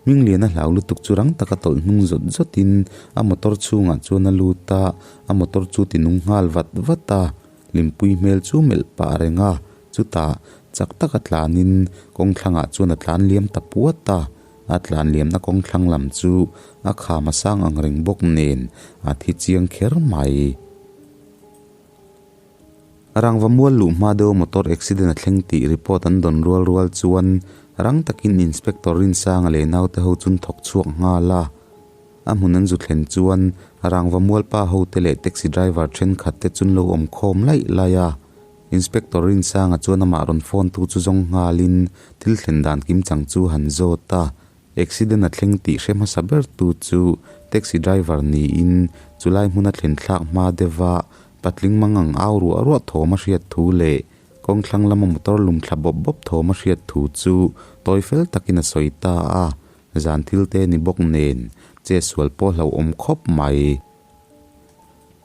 Hmingliana hlau lutuk chu rang taka tawlh hnung zawt zawtin a motor chhungah chuan a lut a, a motor chu ti nung nghal vat vat a, Hlimpui hmel chu melh pah reng a, chutah chak taka tlanin kawng thlangah chuan a tlan liam ta puat a. A tlan liamna kawng thlang lam chu a kham a sang ang reng bawk nen a thi chiang kher mai. Rangva mual luh hma deuh motor accident a thleng tih report an dawn rual rual chuan rang takin Inspector Rinsanga leh naute ho chun thawk chhuak nghal a. A hmun an zu thlen chuan Rangva mual pa hote leh taxi driver thenkhat te chun lo awm khawm laih laih a. Inspector Rinsanga chuan amah rawn phone tu chu zawng nghalin thil thlen dan kim chang chu han zawt a, accident a thleng tih hre hmasa ber tu chu taxi driver niin chulai hmuna thlen thlak hma deuha patling mangang au ruah ruah thawm a hriat thu leh kawng thlang lama motor lum thla bawp bawp thawm a hriat thu chu tawi fel takin a sawi ta a, zan thil te ni bawk nen che sual pawh hlauhawm khawp mai.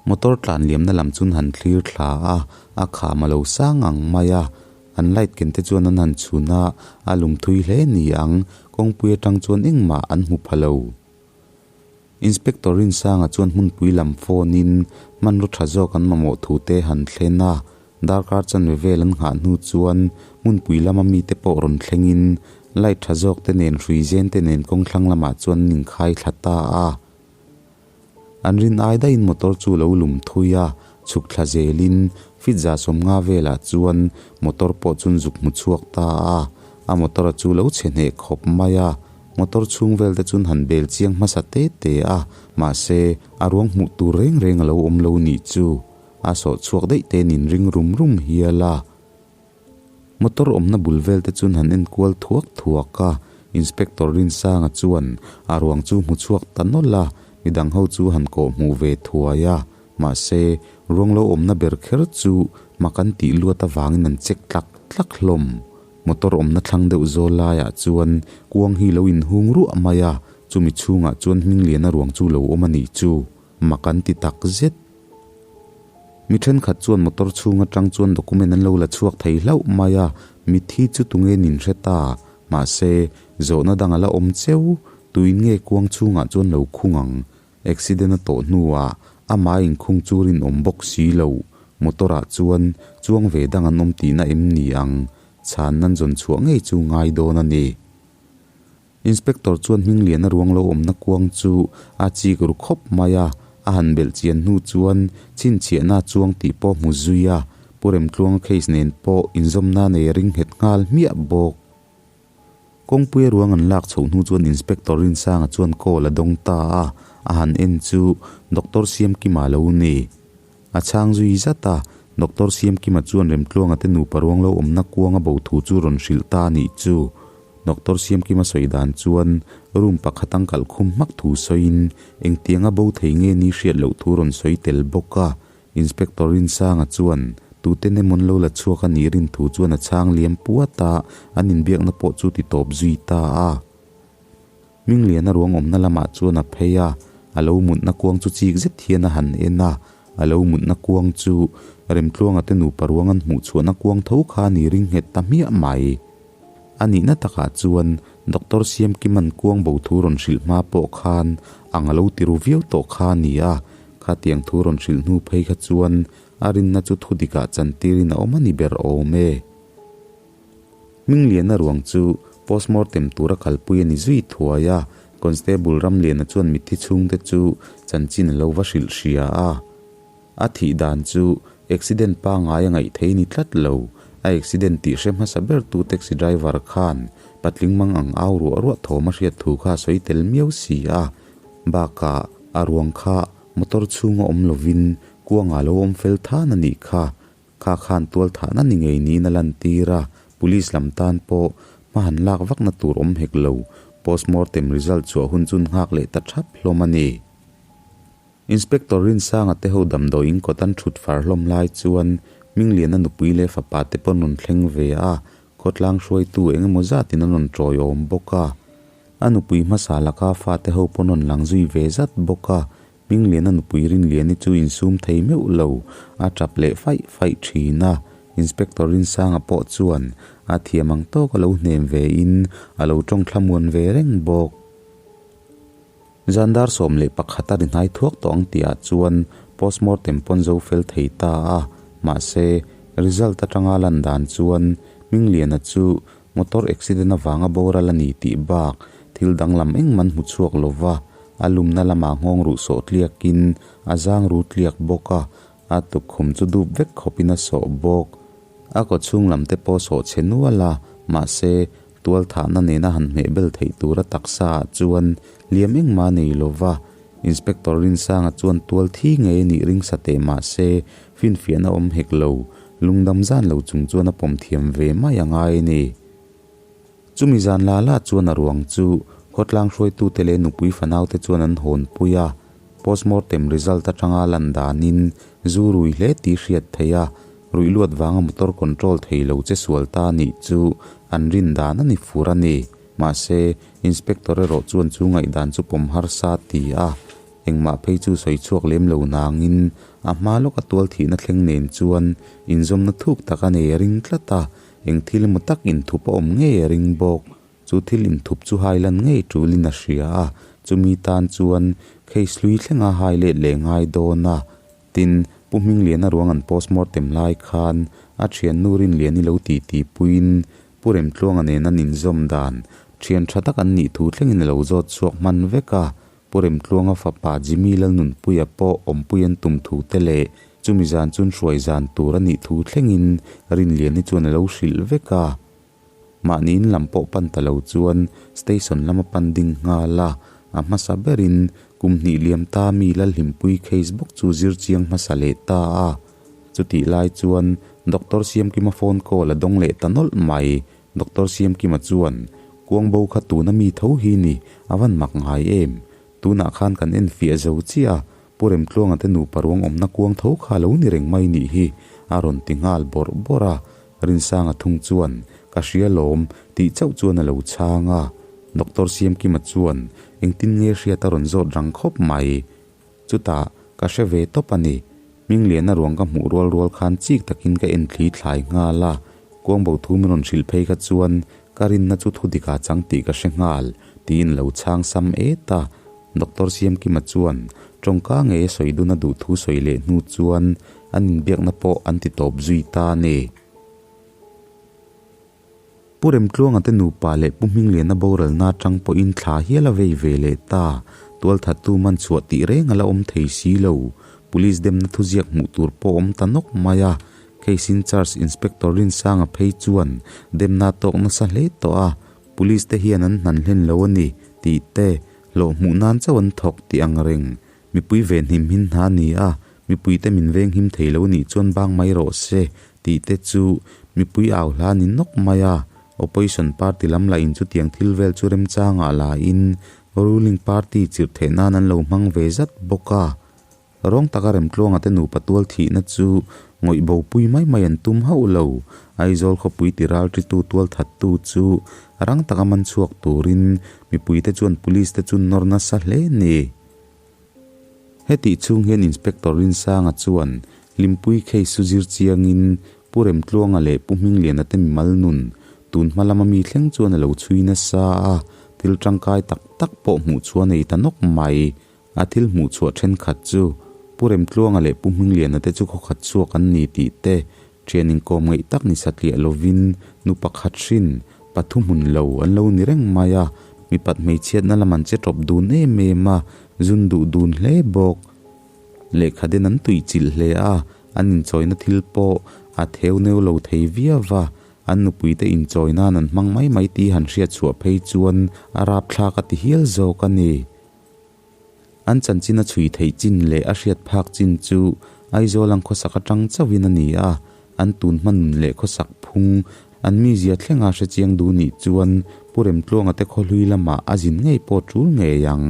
Motor tlan liamna lam chun han thlir thla a, a kham a lo sang ang mai a, an light ken te chuan an han chhun a, a lum thui hle ni ang, kawngpui atang chuan engmah an hmu pha lo. Inspector Rinsanga chuan hmunpui lam phone in hmanraw tha zawk an mamawh thu te han thlen a, darkar chanve vel an nghah hnu chuan hmunpui lama mite pawh rawn thleng in light tha zawk te nen hrui zen te nen kawng thlang lamah chuan an inkhai thla ta a. An rin ai daihin motor chu lo lum thui a, chhuk thla zelin fit 150 velah chuan motor pawh chun zuk hmu chhuak ta a, a motor a chu lo chhe hneh khawp mai a, motor chhung vel te chun han bel chiang hmasa te te a, mahse a ruang hmuh tur reng reng a lo awm lo nih chu a sawh chhuak daih te nin ring rum rum hial a. Motor awmna bul vel te chuan han en kual thuak thuak a, Inspector Rinsanga chuan a ruang chu hmu chhuak ta nawlh a, midang ho chu han kawh hmuh ve thuai a, mahse ruang lo awmna ber kher chu mak an tih luat avangin an check tlak tlak hlawm. Motor awmna thlang deuh zawl laiah chuan kuang hi lo inhung ruah mai a, chumi chhungah chuan Hmingliana ruang chu lo awm a nih chu mak an ti tak zet. Mi thenkhat chuan motor chhung atang chuan document an lo la chhuak thei hlauh mai a, mitthi chu tunge nin hre ta. Mahse, zawhna dang a la awm cheu, tuin nge kuang chhungah chuan lo khung ang? Accident a tawh hnuah amah inkhung chu rinawm bawk si lo, motor ah chuan chuang ve dang an awm tihna em ni ang? Chhan nan zawn chhuah ngei chu ngai dawn a ni. Inspector chuan Hmingliana ruang lo awmna kuang chu a chik ru khawp mai a, a han belh chian hnu chuan chhinchhiahna chuang tih pawh hmu zui a, Pu Remtluanga case nen pawh inzawmna nei a ring nghet nghal hmiah bawk. Kawngpuia ruang an lak chhoh hnu chuan Inspector Rinsanga chuan call a dawng ta a, a han en chu Doctor Siamkima lo ni. A chhang zui zat a, Doctor Siamkima chuan Remtluanga te nupa ruang lo awmna kuanga bo thu chu rawn hrilh ta a nih chu. Doctor Siamkima sawi dan chuan room pakhat ang kalh khum hmak thu sawiin engtianga bo thei nge ni hriat loh thu rawn sawi tel bawk a. Inspector Rinsanga chuan tute nemawn lo la chhuak a nih rin thu chuan a chhang liam puat a, an inbiakna pawh chu ti tawp zui ta a. Hmingliana ruang awmna lamah chuan a phei a, a lo mutna kuang chu chik zet hian a han en a, a lo mutna kuang chu Remtluanga te nupa ruang an hmuh chhuahna kuang tho kha a ni ring nghet ta hmiah mai. A nihna takah chuan Doctor Siamkima'n kuang bo thu rawn hrilh hma pawh khan ang a lo ti ru viau tawh kha a ni a, khatiang thu rawn hrilh hnu phei kha chuan a rinna chu thu dikah chantirin a awm a ni ber awm e. Hmingliana ruang chu postmortem tura kalpui a ni zui thuai a, Constable Ramliana chuan mitthi chhungte chu chanchin a lo va hrilh hria a. A thih dan chu accident pangngai a ngaih thei ni tlat lo. A accident tih hre hmasa bertu taxi driver khan patling mang ang au ruah ruah thawm a hriat thu kha a sawi tel miau si a. Bakah a ruang kha motor chhunga awm lovin kuangah lo awm fel than a nih kha. Kha khan tual thahna ni ngei niin a lantir a, police lam tan pawh hma han lak vakna tur awm hek lo. Postmortem result chhuah hun chun nghak leh ta thap hlawm a ni. Inspector Rinsanga te ho damdawiin kawt an thut far hlawm lai chuan Hmingliana nupui leh fapa te pawh an rawn thleng ve a, khawtlang hruaitu eng emaw zatin an rawn tawiawm bawk a. A nupui hmasa laka fate ho pawh an rawn lang zui ve zat bawk a, Hmingliana nupui Rinliani chu insum thei meuh lo, a tap leh faih faih thin a. Inspector Rinsanga pawh chuan a thiam ang tawk a lo hnem ve in a lo tawng thlamuan ve reng bawk. Zan dar 11 a ri hnai thuak tawh ang tihah chuan postmortem pawn zo fel thei ta a, mahse, result atanga lan dan chuan Hmingliana chu motor accident avanga boral a ni tih bak thil danglam engmah an hmu chhuak lo va, a lumna lamah nghawng ruh sawh tliakin a zang ru tliak bawk a, a tukkhum chu dup vek khawpin a sawh bawk. A kawchhung lam te pawh sawh chhe nual a, mahse, Tualthahna nena han hmeh bel theih tura taksa ah chuan hliam engmah a nei lo va, Inspector Rinsanga chuan tual thi ngei a nih ring sa teh mah se finfiahna awm hek lo, lungdam zan lo chung chuan a pawm thiam ve mai a ngai a ni. Chumi zan la la chuan a ruang chu khawtlang hruaitute leh nupui fanaute chuan an hawnpui a, postmortem result atanga lan danin zu rui hle tih hriat theih a, Ruih luat vanga motor control thei lo che sual ta nih chu an rin dan a ni fur a ni. Mahse, Inspector erawh chuan chu ngaihdan chu pawm harsa ti a, engmah phei chu sawi chhuak lem lo nangin a hma lawka tual thihna thleng nen chuan inzawmna thuk tak a nei a ring tlat a, eng thil emaw tak inthup a awm ngei a ring bawk. Chu thil inthup chu hailan ngei tulin a hria a, chumi tan chuan case hlui thlenga hai let leh ngai dawn a. Tin, Pu Hmingliana ruang an postmortem lai khan a thiannu Rinliani lo ti ti puiin Pu Remtluanga nen an inzawm dan thian tha tak an nih thu thlengin a lo zawt chhuak hman vek a. Pu Remtluanga fapa Jimmy Lalnunpuia pawh awmpui an tum thu te leh chumi zan chun hruai zan tur a nih thu thlengin Rinliani chuan a lo hrilh vek a. Mahni in lam pawh pan ta lo chuan station lama pan ding nghal a, a hmasa berin kum hnih liam ta mi Lalhlimpui case bawk chu zir chiang hmasa leh ta a. Chutih lai chuan Doctor Siamkima phone call a dawng leh ta nawlh mai. Doctor Siamkima chuan, Kuangbo kha tuna mi tho hi ni, a van mak ngai em? Tunah khan kan enfiah zo chiah a, Pu Remtluanga te nupa ruang awmna kuang tho kha lo ni reng mai nih hi, a rawn ti nghal bawrh bawrh a. Rinsanga thung chuan, Ka hria lawm, tih chauh chuan a lo chhang a. Doctor Siamkima chuan, Engtin nge hriat a rawn zawt rang khawp mai. Chutah, ka hre ve tawp a ni. Hmingliana ruang ka hmuh rual rual khan chik takin ka en thli thlai nghal a. Kuangbo thu min rawn hrilh phei kha chuan ka rinna chu thu dikah chang tih ka hre nghal, tiin lo chhang sam et a. Doctor Siamkima chuan tawngka ngei a sawi dun a duh thu sawi leh hnu chuan an inbiakna pawh an ti tawp zui ta a ni. Pu Remtluanga te nupa leh Pu Hmingliana boralna atang pawhin thla hial a vei ve leh ta. Tualthattu man chhuah tih reng a la awm thei si lo. Police demna thuziak hmuh tur pawh awm ta nawk mai a. Case in charge Inspector Rinsanga phei chuan demna tawk nasa hle tawh a. Police te hian an hnan hlen lo a ni tih te hlawh hmuh nan chauh an thawk tih ang reng. Mipui venhim hin hna a ni a, mipuite min venghim thei lo nih chuan bang mai rawh se tih te chu mipui au hla ni nawk mai a. Opposition party lam lah in chutiang thil vel chu remchangah la in ruling party chirh theih nan an lo hmang ve zat bawk a. Rawng taka Remtluanga te nupa tual thihna chu ngawih bo pui mai mai an tum hauh lo. Aizawl khawpui ti ralṭitu tual thattu chu rang taka man chhuak turin mipuite chuan police te chu nawr nasa hle ni. Hetih chhung hian Inspector Rinsanga chuan Hlimpui case chu zir chiangin Pu Remtluanga leh Pu Hmingliana te mimal nun Tun hma lama mi thleng chuan a lo chhui nasa a, thil tangkai tak tak pawh hmuh chhuah a nei ta nawk mai. A thil hmuh chhuah thenkhat chu Pu Remtluanga leh Pu Hmingliana te chu khawkhat chhuak an ni tih te, thian inkawm ngaih tak ni satliah lovin nu pakhat hrin, pathu hmun lo an lo ni reng mai a, mipat hmeichhiatna lam an che tawp dun em em a, zun duh dun hle bawk. Lehkha den an tuihchilh hle a, an inchawina thil pawh a theu neu lo thei viau va, an nupuite inchawi nan an hmang mai mai tih han hriat chhuah phei chuan a rapthlak a ti hial zawk a ni. An chanchin a chhui theih chin leh a hriat phak chin chu Aizawl ang khawsak atang chauhin a ni a, an tun hma nun leh khawsak phung an mizia thlenga hre chiang duh nih chuan Pu Remtluanga te khawhlui lamah a zin ngei pawh tul ngei ang.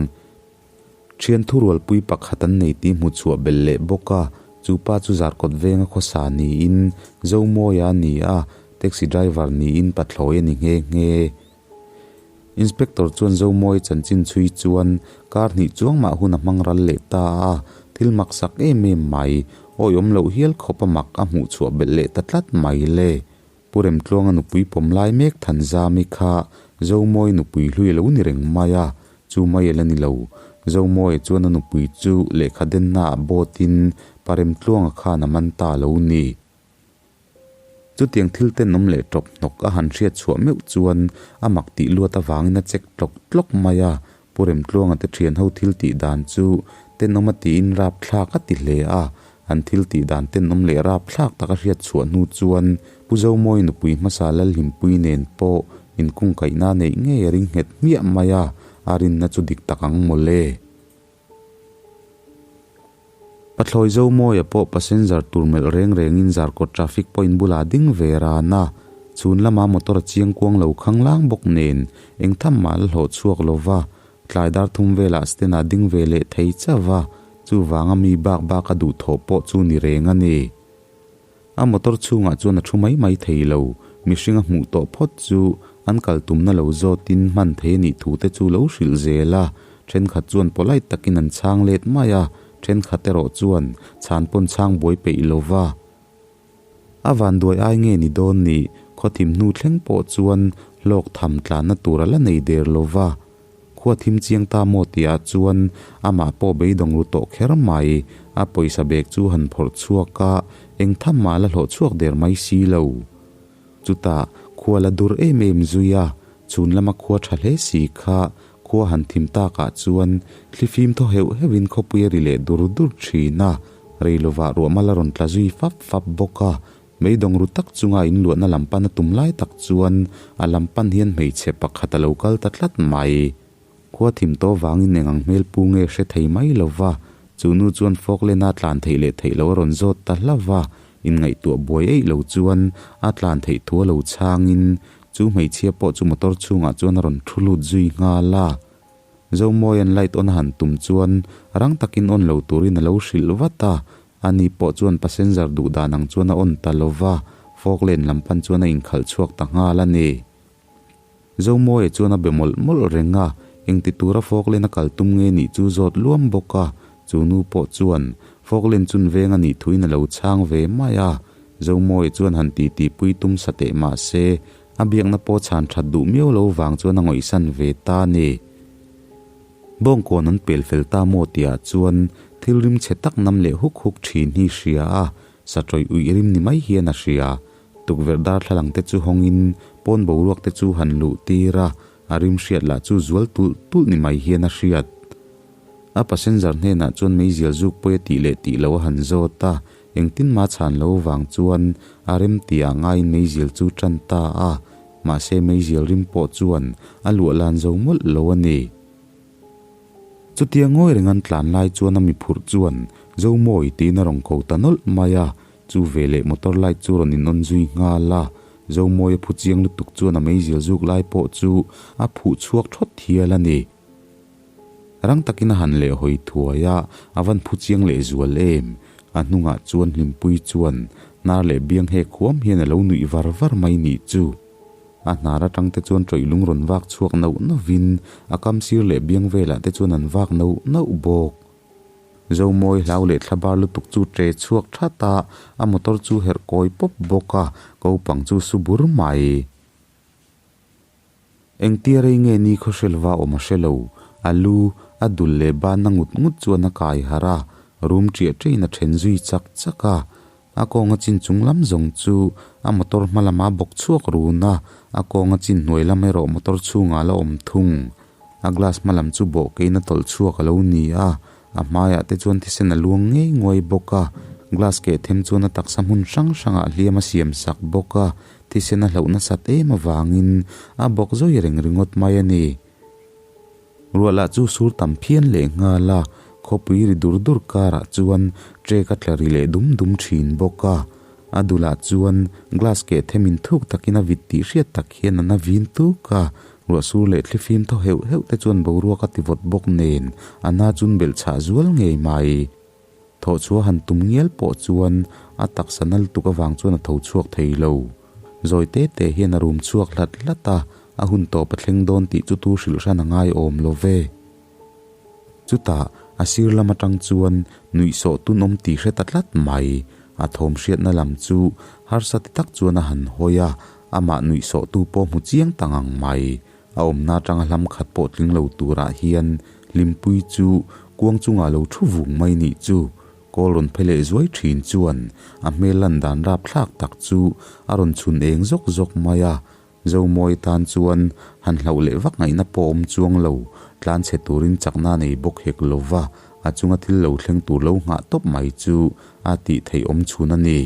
Thian thurualpui pakhat an nei tih hmu chhuah belh leh bawk a, chu pa chu Zarkawt venga khawsa niin Zomawia a ni a, taxi driver niin pathlawi a ni nghe nghe. Inspector chuan Zomawia chanchin chhui chuan kar hnih chuang mah hun a hmang ral leh ta a, thil mak sak em em mai, awihawm loh hial khawp a mak a hmuh chhuah belh leh ta tlat mai le. Pu Remtluanga nupui pawm lai mek Thanzami kha Zomawi nupui hlui a lo ni reng mai a, chu mai a la ni lo. Zomawia chuan a nupui chu lehkha dennaah bawtin Pa Remtluanga khan a man ta a lo ni. Chutiang thil tenawm leh tawp hnawk a han hriat chhuah meuh chuan a mak tih luat avangin a chek tlawk tlawk mai a, Pu Remtluanga te thian ho thil tih dan chu tenawm a tiin rapthlak a ti hle a, an thil tih dan tenawm leh rapthlak tak a hriat chhuah hnu chuan Pu Zomawi nupui hmasa Lalhlimpui nen pawh inkungkaihna a neih ngei a ring nghet hmiah mai a, a rinna chu dik tak ang mawle. Pathlawi Zomawia pawh passenger tur melh reng rengin Zarkawt traffic point bulah a ding ve ran a, chhun lama motor a chiang kuang lo khanglang bawk nen eng tham mah la hlawh chhuak lo va, tlai dar thum velah stand ah ding ve leh thei chauh va, chuvanga mi bak bak a duhthawh pawh chu ni reng a ni. A motor chhungah chuan a thu mai mai thei lo, mihring a hmuh tawh phawt chu an kal tumna lo zawtin hman thei a nih thu te chu lo hrilh zel a, thenkhat chuan polite takin an chhang let mai a, thenkhat erawh chuan chhan pawn chhang buai peih lo va. A vanduai ai nge ni dawn ni, khawthim hnu thleng pawh chuan hlawk tham tlanna tur a la nei der lo va. Khua thim chiang ta maw tih ah chuan amah pawh beidawng ru tawh kher mai, a pawisa bag chu han phawrh chhuak a, eng tham mah la hlawh chhuak der mai si lo. Chutah khua la dur em em zui a, chhun lama khua tha hle si kha khua han thim tak ah chuan thlifim thaw heuh heuh in khawpui a ri leh dur dur thin a, rei lovah ruahmal a rawn tla zui fap fap bawk a, Meidawng ru tak chunga in luahna lam pan a tum lai tak chuan a lam pan hian hmeichhe pakhat a lo kal ta tlat mai. Khua thim tawh vangin eng ang hmel pu nge hre thei mai lo va, chu nu chuan Falkland-a tlan theih leh theih loh a rawn zawt ta hlauh va, inngaihtuah buai eih lo chuan a tlan theih thu a lo chhangin chu hmeichhia pawh chu motor chhungah chuan a rawn thu lut zui nghal a. Zomawia'n light on a han tum chuan rang takin on lo turin a lo hrilh vat a, ani pawh chuan passenger duh dan ang chuan a on ta lo va, Falkland lam pan chuan a inkhalh chhuak ta nghal a ni. Zomawia chuan a be mawlh mawlh reng a, engti tura Falkland a kal tum nge nih chu zawt luam bawk a, chu nu pawh chuan Falkland chun veng a nih thuin a lo chhang ve mai a, Zomawia chuan han titi pui tum sa teh mah se, A biakna pawh chhan that duh miau lo vang chuan a ngawihsan ve ta a ni. Bawngkawn an pel fel ta maw tihah chuan thil rim chhe tak nam leh huk huk thin hi hria a, satawih uih rim ni mai hian a hria. Tukverh darthlalang te chu hawngin pawn boruak te chu han luh tir a, a rim hriat lah chu zual tulh tulh ni mai hian a hriat. A passenger hnenah chuan meizial zuk pawi a tih leh tih lo a han zawt a, Engtin mah chhan lo vang chuan a rem tihah ngaiin meizial chu tan ta a, mahse meizial rim pawh chuan a luah lan zo mawlh lo a ni. Chutia ngawi reng an tlan lai chuan a mi phurh chuan Zomawi tiin a rawn ko ta nawlh mai a, chu veleh motor light chu rawn in on zui nghal a, Zomawi a phu chiang lutuk chuan a meizial zuk lai pawh chu a phuh chhuak thawt hial a ni. Rang takin a han leh hawi thuai a, a van phu chiang leh zual em? A hnungah chuan Hlimpui chuan hnar leh biang hek huam hian a lo nuih var var mai nih chu. A hnar atang te chuan tawih lung rawn vak chhuak nauh nauhin a kam sir leh biang velah te chuan an vak nauh nauh bawk. Zomawi hlau leh thlabar lutuk chu tre chhuak that a, a motor chu herh kawi pawp bawk a, kopang chu su bur mai. Engtia rei nge ni khaw hre lova awm a hre lo, a lu, a dul leh banna ngut ngut chuan a kai harh a, rum ṭiah ṭiahin a ṭhen zui chak chak a. A kawnga chin chung lam zawng chu a motor hma lamah a bawk chhuak run a, a kawnga chin hnuai lam erawh motor chhungah a la awm thung. A glass hma lam chu bawhkeiin a tawlh chhuak a lo ni a, a hmaiah te chuan thisen a luang ngei nguai bawk a, glass keh them chuan a taksa hmun hrang hrangah hliam a siam sak bawk a, thisen a hlauh nasat em avangin a bawk zawi reng ringawt mai a ni. Ruah lah chu sur tam phian leh nghal a, khawpui ri dur dur karah chuan trek a tla ri leh dum dum thin bawk a, a dulah chuan glass keh themin thuk takin a vit tih hriat tak hian a na vin tuk a, ruah sur leh thlifim thaw heuh heuh te chuan boruak a ti vawt bawk nen a na chun belh chhah zual ngei mai. Thawh chhuah han tum ngial pawh chuan a taksa nal tuk avang chuan a tho chhuak thei lo. Zawi te te hian a rum chhuak hlat hlat a, a hun tawp a thleng dawn tih chu tu hrilh hran a ngai awm lo ve. Chutah a sir lam atang chuan nuihsawh tun awm tih hre ta tlat mai. A thawm hriatna lam chu harsa ti tak chuan a han hawi a, amah nuihsawhtu pawh hmu chiang ta ngang mai. A awmna atanga hlam khat pawh tling lo turah hian Hlimpui chu kuang chungah lo thu vung mai nih chu kawl rawn phe leh zuai thin chuan a hmel lan dan rapthlak tak chu a rawn chhun eng zawk zawk mai a. Zomawi tan chuan han hlauh leh vak ngaihna pawh awm chuang lo, tlan chhe turin chakna a nei bawk hek lo va, a chunga thil lo thleng tur lo nghah tawp mai chu a tih theih awm chhun a ni.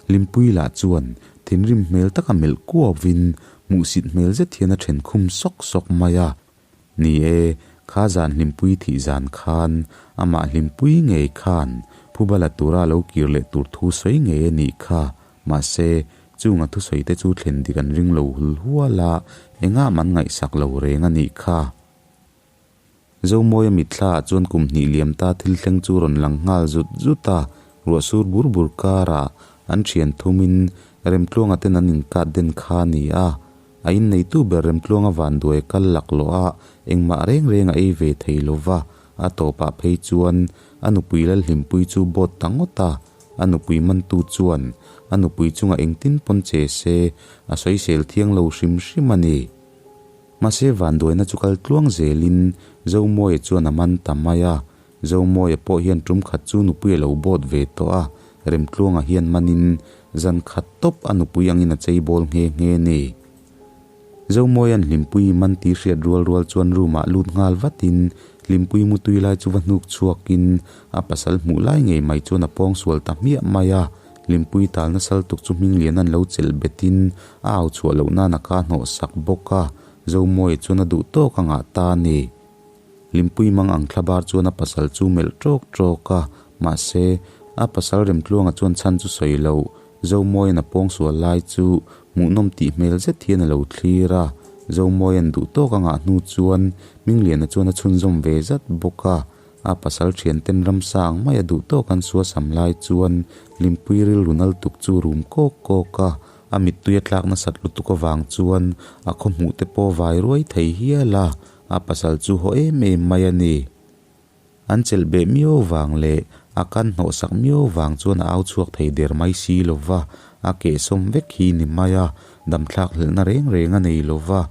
Hlimpui lah chuan thinrim hmel taka melh kuauvin hmuhsit hmel zet hian a then khum sawk sawk mai a. Ni e, kha zan Hlimpui thih zan khan amah Hlimpui ngei khan phuba la tura lo kir leh tur thu sawi ngei a nih kha. Mahse, chung a thusawi te chu thlen dik an ring lo hul hual a, engah man ngaihsak lo reng a nih kha. Zomawia mitthla ah chuan kum hnih liam ta thil thleng chu rawn lang nghal zut zut a, ruah sur bur bur karah an thian thumin Remtluanga ten an inkat den kha a ni a. A inneitu ber Remtluanga vanduai kal laklawh a, engmah reng reng a ei ve thei lo va, a tawpah phei chuan a nupui Lalhlimpui chu bawt ta ngawt a, a nupui mantu chuan a nupui chungah engtin pawn che se a sawisel thiang lo hrim hrim a ni. Mahse vanduaina chu kal tluang zelin Zomawia chuan a man ta mai a, Zomawia pawh hian tum khat chu nupui a lo bawt ve tawh a, Remtluanga hian manin zan khat tawp a nupui angin a chei bawl nghe nghe ni. Zomawia'n Hlimpui man tih hriat rual rual chuan room ah lut nghal vatin Hlimpui mutui lai chu va hnuk chhuakin a pasal hmuh lai ngei mai chuan a pawng sual ta hmiah mai a, Hlimpui talna saltuk chu Hminglian an lo chelh betin a au chhuah loh nan a ka hnawh sak bawk a, Zomawia chuan a duh tawk a ngah ta a ni. Hlimpui mang ang thlabar chuan a pasal chu melh tawk tawk a, mahse, a pasal Remtluanga chuan chhan chu sawi loh, Zomawia'n a pawngsual lai chu hmuhnawm tih hmel zet hian a lo thlir a, Zomawia'n duh tawk a ngah hnu chuan Hmingliana chuan a chhunzawm ve zat bawk a. A pasal thianten ramsa ang mai a duh tawk an suasam lai chuan Hlimpui rilru nal tuk chu rum kawk kawk a, a mittui a tlak nasat lutuk avang chuan a khaw hmuh te pawh vai ruai thei hial a, a pasal chu haw em em mai a ni. An chelh beh miau vang leh a kan hnawhsak miau vang chuan a au chhuak thei der mai si lo va, a kehsawm vek hi ni mai a, damthlak hlelhna reng reng a nei lo va.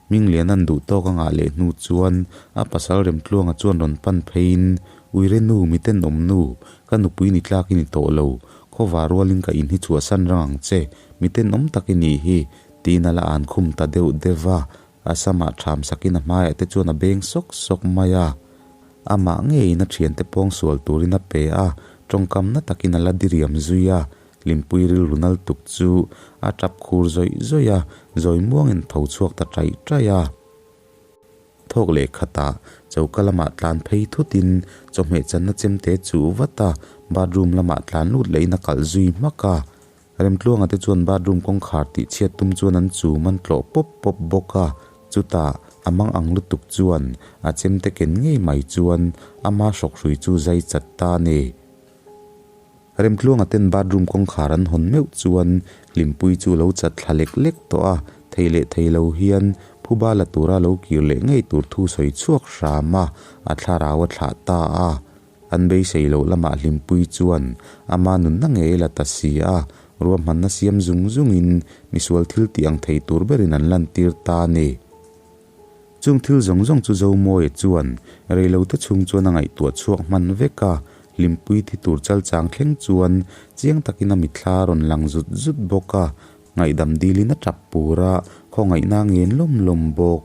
Hminglian an duh tawk a ngah leh hnu chuan a pasal Remtluanga chuan rawn pan pheiin, Uire nu, miten awm nu, ka nupui ni tlak i ni tawh lo, khawva rualin ka in hi chhuahsan rang ang che, miten awm tak i nih hi, tiin a la an khum ta deuh deuh a, a samah ṭham sakin a hmaiah te chuan a beng sawk sawk mai a. Amah ngeiin a ṭhiante pawngsual turin a pe a, ṭawngkam na takin a la diriam zui a, Hlimpui rilru nal tuk chu a tap khur zawih zawih a, zawi muangin tho chhuak ta ṭaih ṭaih a. Thawk leh khatah choka lamah tlan phei thutin chawhmeh channa chemte chuh vat a, bathroom lamah tlan lut lehin a kalh zui hmak a. Remtluanga te chuan bathroom kawngkhar tih chhiat tum chuan an chum an tlawh pawp pawp bawk a, chutah a mang ang lutuk chuan a chemte ken ngei mai chuan ama hrawkhrui chu zai chat ta a ni. Remtluanga ten bathroom kawngkhar an hawn meuh chuan Hlimpui chu lo chat thla lek lek tawh a, thei leh thei lo hian phuba la tura lo kir leh ngei tur thu sawi chhuak hram a, a thlarau a thlah ta a. An beisei loh lamah Hlimpui chuan ama nunna ngei la ta si a, Ruahmanna siam zung zungin misual thil tih ang thei tur berin an lantir ta a ni. Chung thil zawng zawng chu Zomawia chuan reilote chhung chuan a ngaihtuah chhuak hman vek a, hlimpui thi tur chalchang thleng chuan chiang takin a mitthla a rawn lang zut zut bawk a, ngaihdam dilin a tap pur a, khawngaihna a ngen lawm lawm bawk.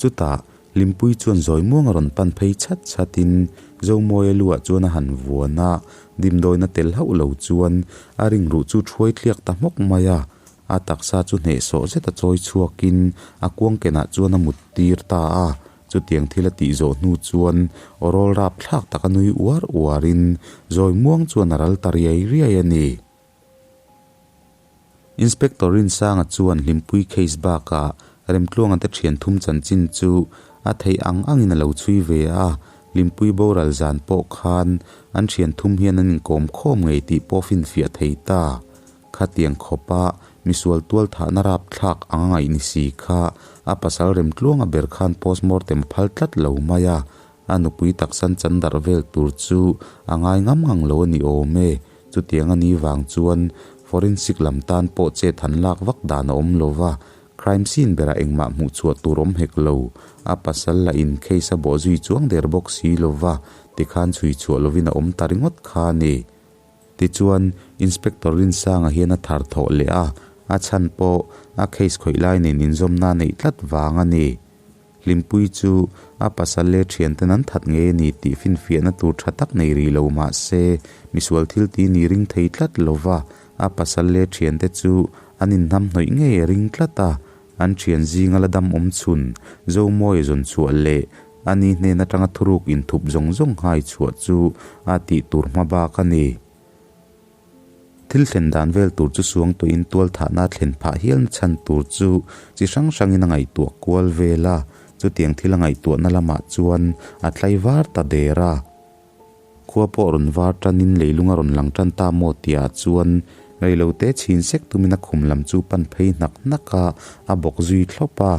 Chutah, Hlimpui chuan zawi muang a rawn pan phei chhat chhatin Zomawia luah chuan a han vuan a, dimdawina tel hauh lo chuan a ringruh chu thuai thliak ta hmawk mai a. A taksa chu hnehsawh zeta chawi chhuakin a kuang kenah chuan a mut tir ta a. Chutiang thil a tih zawh hnu chuan aw rawl rap thlak taka nui uar uarin zawi muang chuan a ral ta riai riai a ni. Inspector Rinsanga chuan Hlimpui case bakah Remtluanga te thian thum chanchin chu a theih ang angin a lo chhui ve a, Hlimpui boral zan pawh khan an thian thum hian an inkawm khawm ngei tih pawh finfiah thei ta. Khatiang khawpa misual tual thahna rapthlak ang a ngaih ni si kha a pasal Remtluanga ber khan postmortem a phal tlat lo mai a, a nupui taksan chan darh vel tur chu a ngai ngam ngang lo a ni awm e. Chutiang a nih vang chuan forensic lam tan pawh chet han lak vak dan a awm lo va, crime scene berah engmah hmuh chhuah tur awm hek lo. A pasal lah in case a bawh zui chuang der bawk si lo va, tikhan chhui chhuah lovin a awm ta ringawt kha a ni. Tichuan, Inspector Rinsanga hian a thar thawh leh a, a chhan pawh a case khawih lai nen inzawmna a neih tlat vang a ni. Hlimpui chu a pasal leh thianten an that ngei a ni tih finfiahna tur tha tak nei rih lo mah se, misual thil ti ni ring thei tlat lo va, a pasal leh thiante chu an inhnamhnawih ngei a ring tlat a, an thian zinga la dam awm chhun Zomawi zawn chhuah leh a ni hnen atanga thuruk inthup zawng zawng nghai chhuah chu a tih tur hma bak a ni. Thil thlen dan vel tur chu suang tuiin tual thahna a thlen phah hialna chhan tur chu chi hrang hrangin a ngaihtuah kual vel a, chutiang thil a ngaihtuahna lamah chuan a tlai var ta der a. Khua pawh rawn var tanin leilung a rawn lang tan ta maw tihah chuan reilote chhin sek tumin a khum lam chu pan phei hnak hnak a, a bawk zui thlawp a.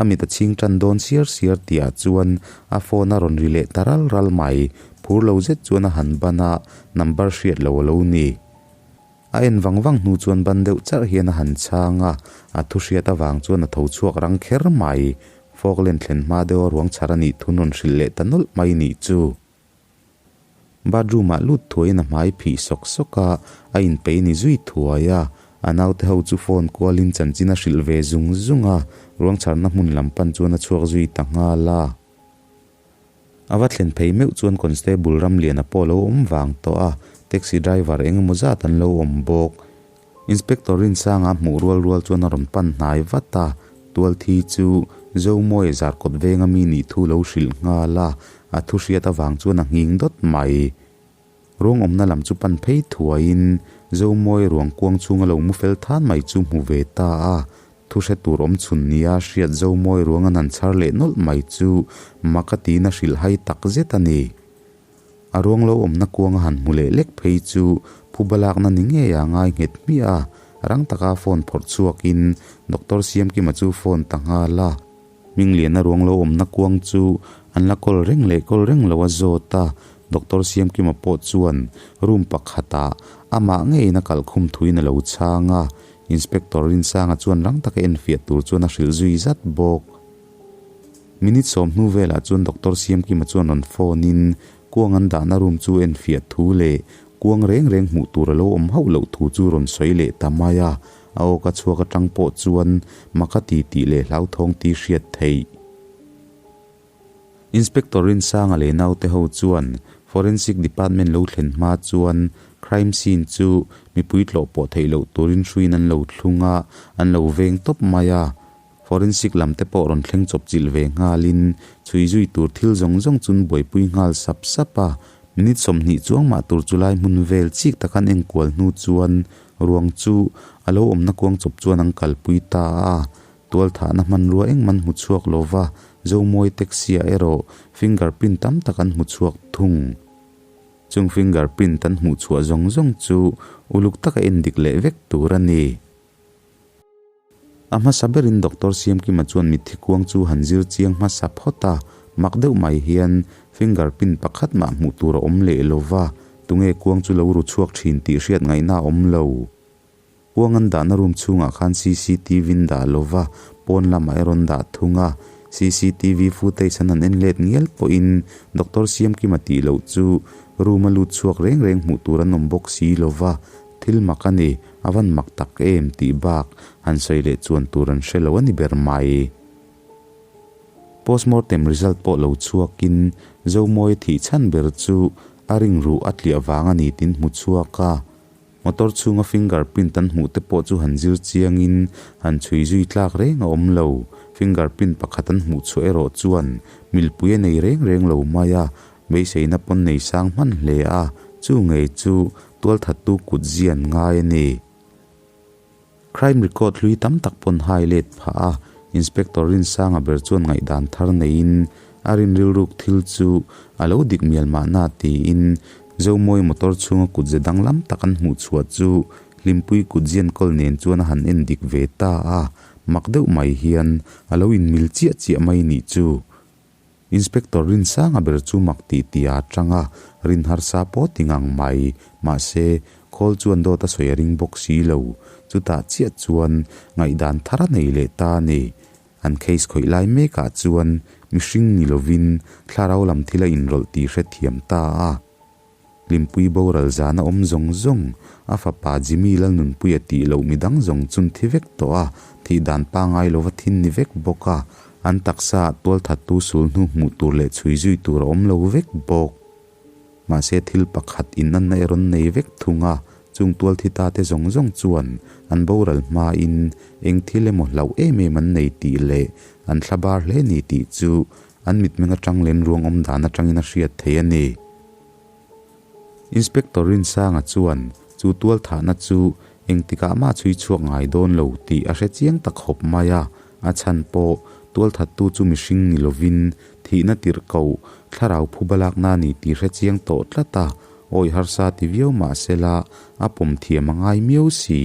A mit a chhing tan dawn siar siar tihah chuan a phone a rawn ri leh ta ral ral mai. Phur lo zet chuan a han ban a, number hriat lo a lo ni. A en vang vang hnu chuan ban deuh charh hian a han chhang a, a thu hriat avang chuan a tho chhuak rang kher mai. Falkland thlen hma deuha ruang chhar a nih thun rawn hrilh leh ta nawlh mai nih chu. Bathroom ah lut thuaiin a hmai phih sawk sawk a, a inpei ni zui thuai a. A naute ho chu phone kualin chanchin a hrilh ve zung zung a, ruang chharna hmun lam pan chuan a chhuak zui ta nghal a. A va thlen phei meuh chuan Constable Ramliana pawh a lo awm vang tawh a, taxi driver eng emaw zat an lo awm bawk. Inspector Rinsanga a hmuh rual rual chuan a rawn pan hnai vat a, tualthi chu Zomawia zarkawt venga mi nih thu lo hrilh nghal a, a thu hriat avang chuan a nghing dawt mai. Ruang awmna lam chu pan phei thuaiin Zomawia ruang kuang chhunga lo mu fel than mai chu hmu ve ta a, thu hre tur awm chhun nia hriat Zomawia ruang an han chhar leh nawlh mai chu mak a tiin a hrilh hai tak zet a ni. A ruang lo awmna kuanga han hmu leh lek phei chu phuba lakna ni ngei a ngai nghet hmiah a, rang taka phone phawrh chhuakin Doctor Siamkima chu phone ta nghal a. Hmingliana ruang lo awmna kuang chu an la kawl reng leh kawl reng lo a zawt a, Doctor Siamkima pawh chuan room pakhatah amah ngeiin a kalhkhum thuin a lo chhang a, Inspector Rinsanga chuan rang taka enfiah tur chuan a hrilh zui zat bawk. Minute 10 velah chuan Doctor Siamkima chuan rawn phone in kuang an dahna room chu enfiah thu leh kuang reng reng hmuh tur a lo awm hauh loh thu chu rawn sawi leh ta mai a, a awka chhuak atang pawh chuan maka ti tih leh hlauthawng ti hriat theih. Inspector Rinsanga leh naute ho chuan Forensic Department lo thlen hma chuan crime scene chu mipui tlawh pawh theih loh turin hruiin an lo thlung a, an lo veng tawp mai a. Forensic lam te pawh rawn thleng chawp chilh ve nghalin chhui zui tur thil zawng zawng chun buaipui nghal sap sap a. Minute 20 chuang mah tur chu lai hmun vel chik tak an enkual hnu chuan ruang chu a lo awmna kuang chawp chuan an kalpui ta a. Tualthahna hmanrua engmah an hmu chhuak lo va, Zomawi taxi ah erawh fingerprint tam tak an hmu chhuak thung. Chung fingerprint an hmuh chhuah zawng zawng chu uluk taka endik leh vek tur a ni. A hmasa berin Doctor Siamkima chuan mitthi kuang chu han zir chiang hmasa phawt a, mak deuh mai hian fingerprint pakhat mah hmuh tur a awm leh lo va. Tunge kuang chu lo ru chhuak thin tih hriat ngaihna a awm lo. Kuang an dahna room chhungah khan cctv in dah lo va, pawn lamah erawh an dah thung a. Cctv footage an han en let ngial pawhin Doctor Siamkima tih loh chu room a lut chhuak reng reng hmuh tur an awm bawk si lo va, thil mak a ni, a van mak tak em tih bak han sawi leh chuan tur an hre lo a ni ber mai. Postmortem result pawh lo chhuakin Zomawia thih chhan ber chu a ring ruh a tliah vang a ni tin hmu chhuak a. Motor chhunga finger print an hmuh te pawh chu han zir chiangin han chhui zui tlak reng a awm lo. Finger print pakhat an hmuh chhuah erawh chuan milpui a nei reng reng lo mai a, beiseina pawn nei sang hman hle a, chu ngei chu tualthattu kut zian ngai a ni. Crime record hlui tam tak pawn hai let phah a, Inspector Rinsanga ber chuan ngaihdan thar neiin a rin rilruk thil chu a lo dik mial mahna tiin Zomawi motor chhunga kutze danglam tak an hmuh chhuah chu Hlimpui kutzian kawl nen chuan a han en dik ve ta a, mak deuh mai hian a lo inmil chiah chiah mai nih chu. Inspector Rinsanga ber chu mak tih tih a tang a, rin harsa pawh ti ngang mai. Mahse, khawl chuan dawt a sawi a ring bawk si lo. Chutah chiah chuan ngaihdan thar a nei leh ta a ni. An case khawih lai mekah chuan mihring ni lovin thlarau lam thil a inrawlh tih hrethiam ta a. Hlimpui boral zan a awm zawng zawng, a fapa Jimmy Lalnunpuia tih loh midang zawng chun thi vek tawh a, thih dan pangai lova thin ni vek bawk a, an taksa ah tualthattu sul hnu hmuh tur leh chhui zui tur a awm lo vek bawk. Mahse thil pakhat in an na erawn nei vek thung a, chung tualthi ta te zawng zawng chuan an boral hma in eng thil emaw hlauh em em an nei tih leh an thlabar hle ni tih chu An mitmeng atang lem ruang awm dan atangin a hriat thei a ni. Inspector Rinsanga chuan chu tualthahna chu engtikah mah chhui chhuak ngai dawn lo tih a hre chiang ta khawp mai a, a chhan pawh tualthattu chu mihring ni lovin thihna tirh koh thlarau phu balakna a ni tih hre chiang tawh tlat a, awi harsa ti viau mahsela a pawm thiam a ngai miau si.